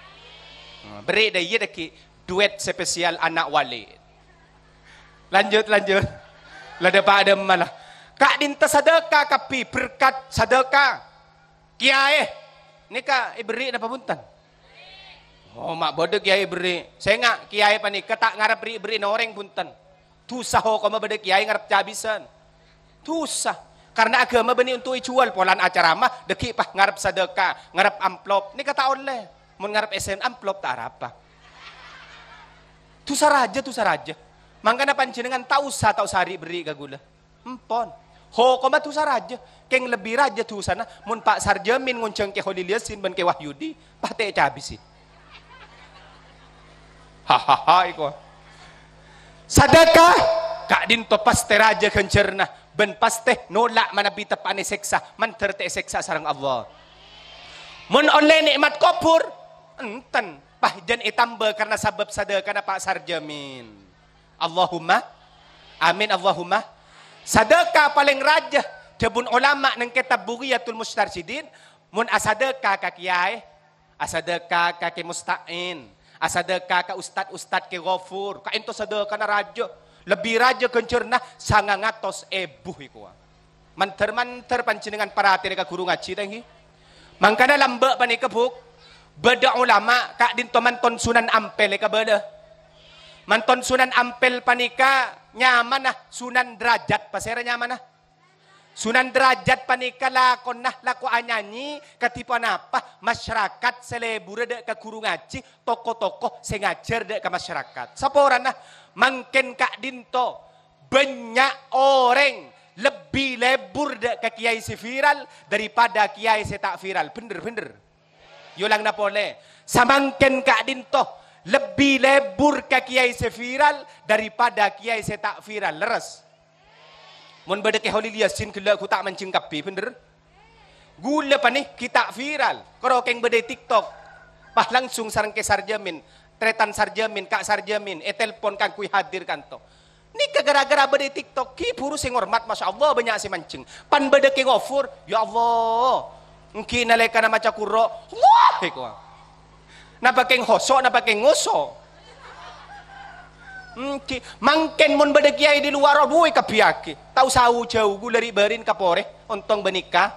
Nah, berri' dâ' iyâ dâggi', duet spesial ana' wali. Lanjut, lanjut. La dâpa' dâmma la. Ka'dhinto sadâka kabbhi, berkat sadâka. Kèyaè, nèka èberri' napa bhunten? Oh, ma' bâdâ kèyaè èberri'. Sènga', kèyaè panèka ta' ngarep ri'-berri'na orèng bhunten. Dhusa hokomma bâdâ kèyaè ngarep cabisân. Dhusa. Karna aghâma bânnè onto' èjhuwâl, polana acaramah, dâggi' pas ngarep sadâka, ngarep amplop. Nèka ta' ollè. Mon ngarep èssèn amplop ta' arapa. Dhusa rajâ, dhusa rajâ. Mangkana panjhennengngan ta' osa, ta' osa ri'-berri' ka ghulâ. Empon. Hokomma dhusa rajâ. Kèng lebbi rajâ dhusana mon Pa' Sarjamin ngonjhâng Kè Kholil Yasin bân Kè Wahyudi, patè ècabisè. Hahaha, iko. Sadhâka, ka'dhinto pastè rajâ ghânjhârânna, bân pastè nolak manabi teppa'na èsèksa, mandhâr ta' èsèksa sareng Allah. Mon ollè nè'mat kobhur, enten, pajân ètambâ karna sabâb sadhâkana Pa' Sarjamin. Allahumma amin, Allahumma. Sadhâka palèng rajâ, dhâbuna olama neng kètab Bughyatul Mustarsyidin, mon asadhâka ka kèyaè, asadhâka ka Kè Musta'in, asadhâka ka ustad-ustad Kè Ghafur, ka'dhinto sadhâkana rajâ, lebbi rajâ ghânjhârânna sangang atos èbu èkowa. Mandhâr-mandhâr panjhennengngan parhatèna ka ghuru ngajhi, ta' ènggi? Mangkana lambâ' panèka, Bu', bâdâ olama ka'dhinto manton Sunan Ampel èkabâlâ. Manton Sunan Ampel panèka nyamana Sunan Derajat, pasèra nyamana? Sunan Derajat panèka lakona lako anyanyi kadhi ponapa masyarakat sè lebura dâ' ka ghuru ngajhi, toko-toko sè ngajhâr dâ' ka masyarakat. Saporana mangkèn ka'dhinto bânnya' orèng lebbi lebur dâ' ka kèyaè sè viral daripada kèyaè sè ta' viral. Bhender, bhender. Èolangana polè. Samangkèn ka'dhinto lebbi lebur ka kèyaè sè viral daripada kèyaè sè ta' viral. Lerres? Mon bâdâ Kè Kholil Yasin ghellâ' ghu ta' manjheng kabbhi, bhender? Ghulâ panèka ta' viral, karo kèng bâdâ è TikTok. Pas langsung sareng Kè Sarjamin, trètan Sarjamin, Ka' Sarjamin, ètelpon kaangghuy hadir kanto. Nèka ghârâ-ghârâ bâdâ è TikTok, ghi' bhuru sè ngormat, masyaallah, bânnya' sè manjheng. Pan bâdâ Kè Ghafur, ya Allah. Ènggi nalèkana maca Qurra, Allah, èkowa. Napa kèng hoso', napa kèng ngoso'? Ènggi, mangkèn mon bâdâ kèyaè di luar, aduh, èkabbhiyâghi. Ta' osa jâu, ghulâ ri'-bâri'na ka porè, ontong bânnè ka.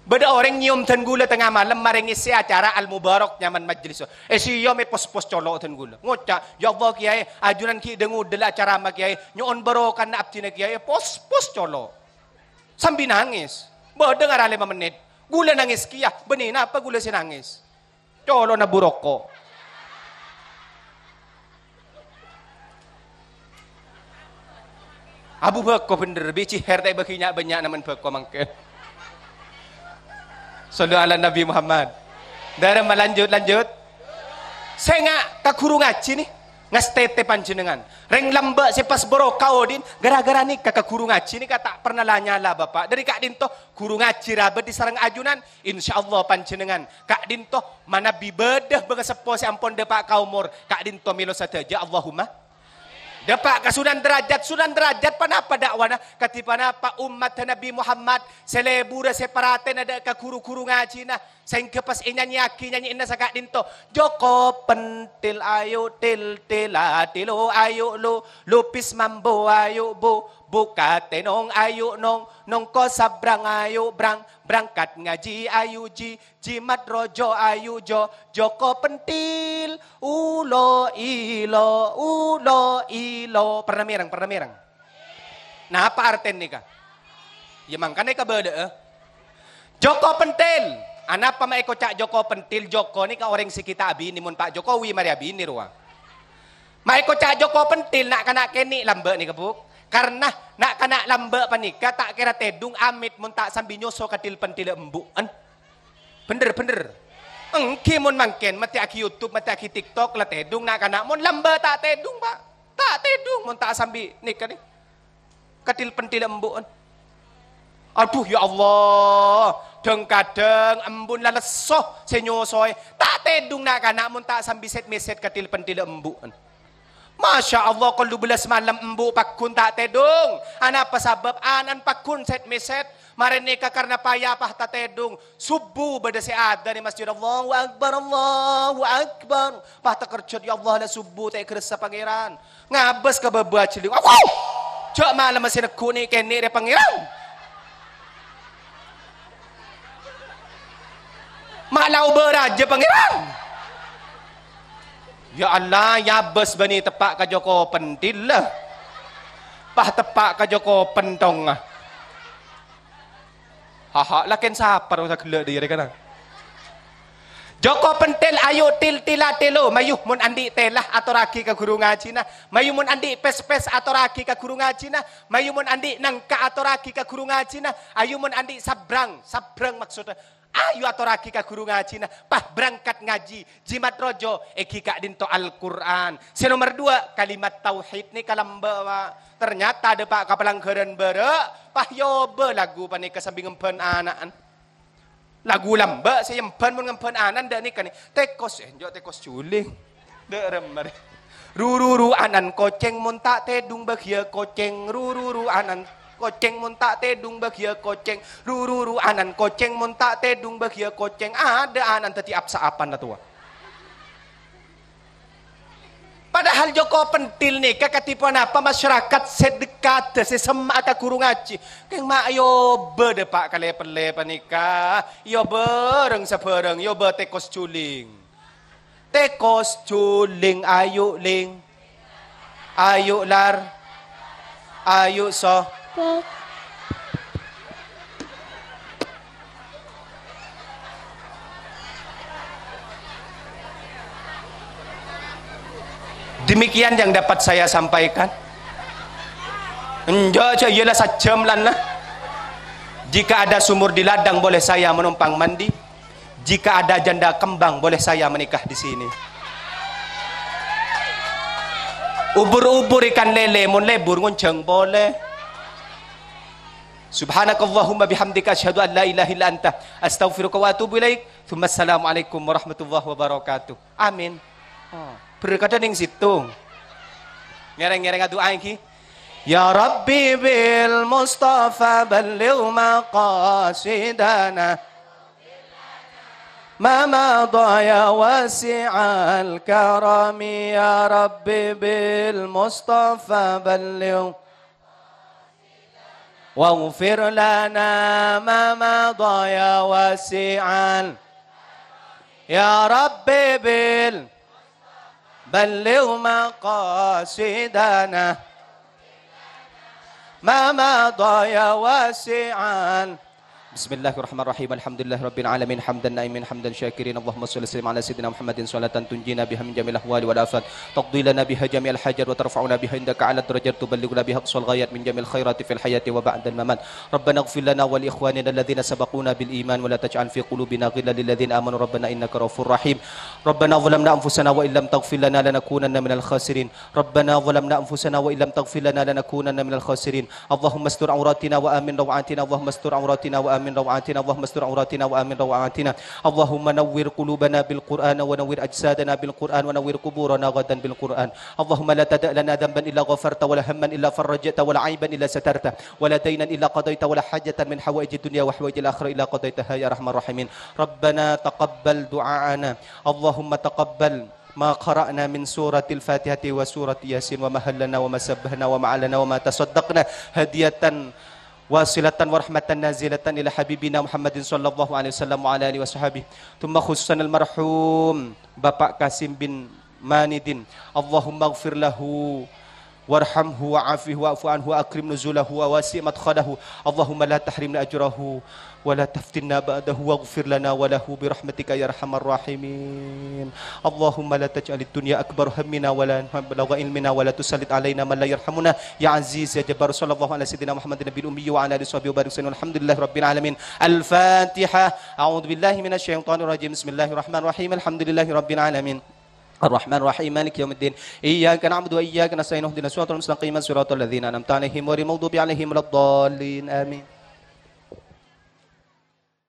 Bâdâ orèng nyèyom dân ghulâ tengnga malem marè ngèssè acara al-mubarak nyamana majlis. Èsèyom èpos-pos colo' dân ghulâ. Ngoca', "Ya Allah, Kèyaè, ajunan ghi' dhâng-odhâlla acarana, Kèyaè. Nyo'on barokana abdhina, Kèyaè." Èpos-pos colo'. Sambi nangès. Bâdâ ngara lèma mennit. Ghulâ nangès kèya. Bânnè napa ghulâ sè nangès? Colo'na Bu Roko. Abu Bako bhender, bi' jihèr ta' èbâghi nya'-bânnya' namen bako mangkèn. Shallu ala Nabi Muhammad. Dâremma lanjut, lanjut. Sènga' ka ghuru ngajhi nè, ngastètè panjhennengngan. Rèng lambâ' sè pas barokah odi'na, ghârâ-ghârâ nèka ka ghuru ngajhi nèka ta' perna la-nyala, Bapa'. Dâri ka'dhinto, ghuru ngajhi rè abâdhi sareng ajunan, insyaallah panjhennengngan ka'dhinto manabi bâdâ bângaseppo sè ampon dâpa' ka omor, ka'dhinto mèlo sadhâjâ, Allahumma. Dâpa' ka Sunan Derajat, Sunan Derajat ponapa da'wana? Kadhi ponapa ommatta Nabi Muhammad sè lebura sè parhatèna dâ' ka ghuru-ghuru ngajhina, saèngghâ pas ènyanyiyâghi nyanyèyanna saka'dhinto, "Joko pentil ayo til tila tilo ayo lo, lupis mambo ayo bo, buka tenong ayo nong, nongko sabrang ayo brang, berangkat ngaji ayo ji, jimat rojo ayo jo, joko pentil, ulo ilo, ulo ilo." Pernah mèreng, pernah mèreng? Napa artèna nèka? Ya mangkana èkabâlâ'â. Joko pentil. Anapa ma' èkoca' joko pentil? Joko nèka orèng sè ghi' ta' abinè, mon Pa' Jokowi marè abinè rowa. Ma' èkoca' joko pentil na'-kana' kènè' lambâ' nèka, Bu'. Karna na'-kana' lambâ' panèka ta' kèra tèdung amèt mon ta' sambi nyoso kadhil-pendhilla embu'en. Bhender, bhender. Èngghi mon mangkèn, matèyaghi YouTube, matèyaghi TikTok, la tèdung na'-kana'. Mon lambâ' ta' tèdung, Pa'. Ta' tèdung mon ta' sambi nèka nè. Kadhil-pendhilla embu'en. Adhu, ya Allah. Dhâng-kadhâng embun la lesso sè nyosoè. Ta' tèdung na'-kana' mon ta' sambi sèt-mèsèt kadhil-pendhilla embu'en. Masya Allah, kollu bellâs malem embu' pagghun ta' tèdung. Anapa sabâb? Ana'na pagghun sèt-mèsèt. Marèna nèka karna paya pas ta' tèdung. Subuh bâdâ sè adzan è masjid, "Allahu Akbar, Allahu Akbar." Pas takerjhât, "Ya Allah, la subuh ta' èghâressa Pangèran." Ngabâs ka bâbâ ajhelling. "Awu! Jhâ' malem sè neggu' nè'-kènè' rè Pangèran. Ma' la obâ rajâ Pangèran." Ya Allah, nyabâs bânnè teppa' ka Joko Pentil, la. Pas teppa' ka Joko Pentong, ah. Haha, lakèn sapar osa ghellâ' dâ' iyâ rè kana. Joko Pentil, ayo til-tila tèlo, mayu mon andi' tèla atorraghi ka ghuru ngajhina, mayu mon andi' pès-pès atorraghi ka ghuru ngajhina, mayu mon andi' nangka atorraghi ka ghuru ngajhina, ayu mon andi' sabrang, sabrang maksodda Ayo atorraghi ka ghuru ngajhina, pas berangkat ngaji, jimat rojo, èghi ka'dinto Al-Qur'an. Sè nomer dua, kalimat tauhid nèka lambâ', Pak. Ternyata dâpa' ka palangghârân bârâ', pas èyobâ lagu panèka sambi ngembhân ana'na. Lagu lambâ' sè èembhân mon ngembhân ana'na dâ' nèka nè. Tèkos, eh, enjâ' tèkos juling. Dâ' remma rè. Ru-ru-ru anan kocèng mon ta' tèdung bâgiyâ kocèng. Ru-ru-ru anan kocèng mon ta' tèdung bâgiyâ kocèng. Ru-ru-ru anan kocèng mon ta' tèdung bâgiyâ kocèng. Adâ' anan dhâddhi apsa-apana towa. Padahal Joko Pentil nèka kadhi ponapa masyarakat sè dhekadhâ, sè semma'a ka ghuru ngajhi. Kèng ma' èyobâ dâpa' kalè pellè panèka. Èyobâ rèng-sabârâng, èyobâ tèkos juling. Tèkos juling, ayu' ling. Ayu' lar. Ayu' so. Demikian yang dapat saya sampaikan. Enjâ', jâ' iyâ la sajjhâm lan la. Jika ada sumur di ladang, boleh saya menumpang mandi. Jika ada janda kembang, boleh saya menikah di sini. Ubur-ubur ikan lele, mon lebur ngonjhâng polè. Subhanakallahumma bihamdika, asyhadu an la ilaha illa anta, astaghfiruka wa atubu ilaik. Tsumma assalamualaikum warahmatullahi wabarakatuh. Amin. Oh, berkata ning situ. Ngèrèng-ngèrèng adu'a iki. Ya Rabbi bil Mustafa balligh maqasidana. Ma madha ya wasi'al karami, ya Rabbi bil Mustafa balligh. Waghfir lana ma madha ya wasi'al. Ya Rabbi bil. Balligh maqasidana. Ma madha ya wasi'al. Bismillahirrahmanirrahim. Alhamdulillahirabbil alamin. Hamdan na'imin, hamdan syakirin. Allahumma shalli wa sallim ala sayyidina Muhammadin salatan tunjina biha min jami'il ahwali wal afat. Taqdi lana biha jami'al hajat wa tarfa'una biha indaka a'la darajat, tuballighuna biha aqsal ghayat min jami'il khairati fil hayati wa ba'dal mamat. Rabbana ighfir lana wa li ikhwanina alladhina sabaquna bil iman wa la taj'al fi qulubina ghillan lil ladzina amanu rabbana innaka raufur rahim. Rabbana zalamna anfusana wa illam taghfir lana lanakunanna minal khasirin. Rabbana zalamna anfusana wa illam taghfir lana lanakunanna minal khasirin. Allahumma astur auratina wa amin rawatina. Allahumma astur auratina wa amin rawatina. Allahumma astur auratina wa amin rawatina. Allahumma nawwir qulubana bil Qur'an wa nawwir ajsadana bil Qur'an wa nawwir quburana ghadan bil Qur'an. Allahumma la tada' lana dzanban illa ghafarta wa la hamman illa farrajta wa la aiban illa satarta wa la dainan illa qadaita wa la hajatan min hawaijid dunya wa hawaijil akhirah illa qadaitaha ya arhamar rahimin. Rabbana taqabbal du'aana. Allahumma taqabbal ma qara'na min suratil Fatihati wa surati Yasin wa ma hallana wa ma sabbahna wa ma a'lana wa ma tasaddaqna hadiyatan wasilatan wa rahmatan nazilatan ila habibina Muhammadin sallallahu alaihi wasallam wa ala alihi wa sahbihi. Tsumma khususan almarhum Bapak Qasim bin Manidin. Allahumma ighfir lahu warhamhu wa'afihi wa'fu anhu wa akrim nuzulahu wa wasi' madkhalahu. Allahumma la tahrimna ajrahu wa la taftinna ba'dahu waghfir lana wa lahu bi rahmatika ya arhamar rahimin. Allahumma la taj'alid dunya akbar hammina wa la mablagha ilmina wa la tusallit alaina man la yarhamuna ya aziz ya jabbar. Sallallahu ala sayyidina Muhammadin nabiyil ummi wa ala alihi wa sahbihi wa barik sallim. Alhamdulillahi rabbil alamin. Al-Fatihah. A'udzu billahi minasy syaithanir rajim. Bismillahirrahmanirrahim. Alhamdulillahi rabbil alamin. Ar-Rahmanir Rahim. Maliki yaumiddin. Iyyaka na'budu wa iyyaka nasta'in. Ihdinas siratal mustaqim. Siratal ladzina an'amta 'alaihim ghairil maghdubi 'alaihim waladdallin. Amin.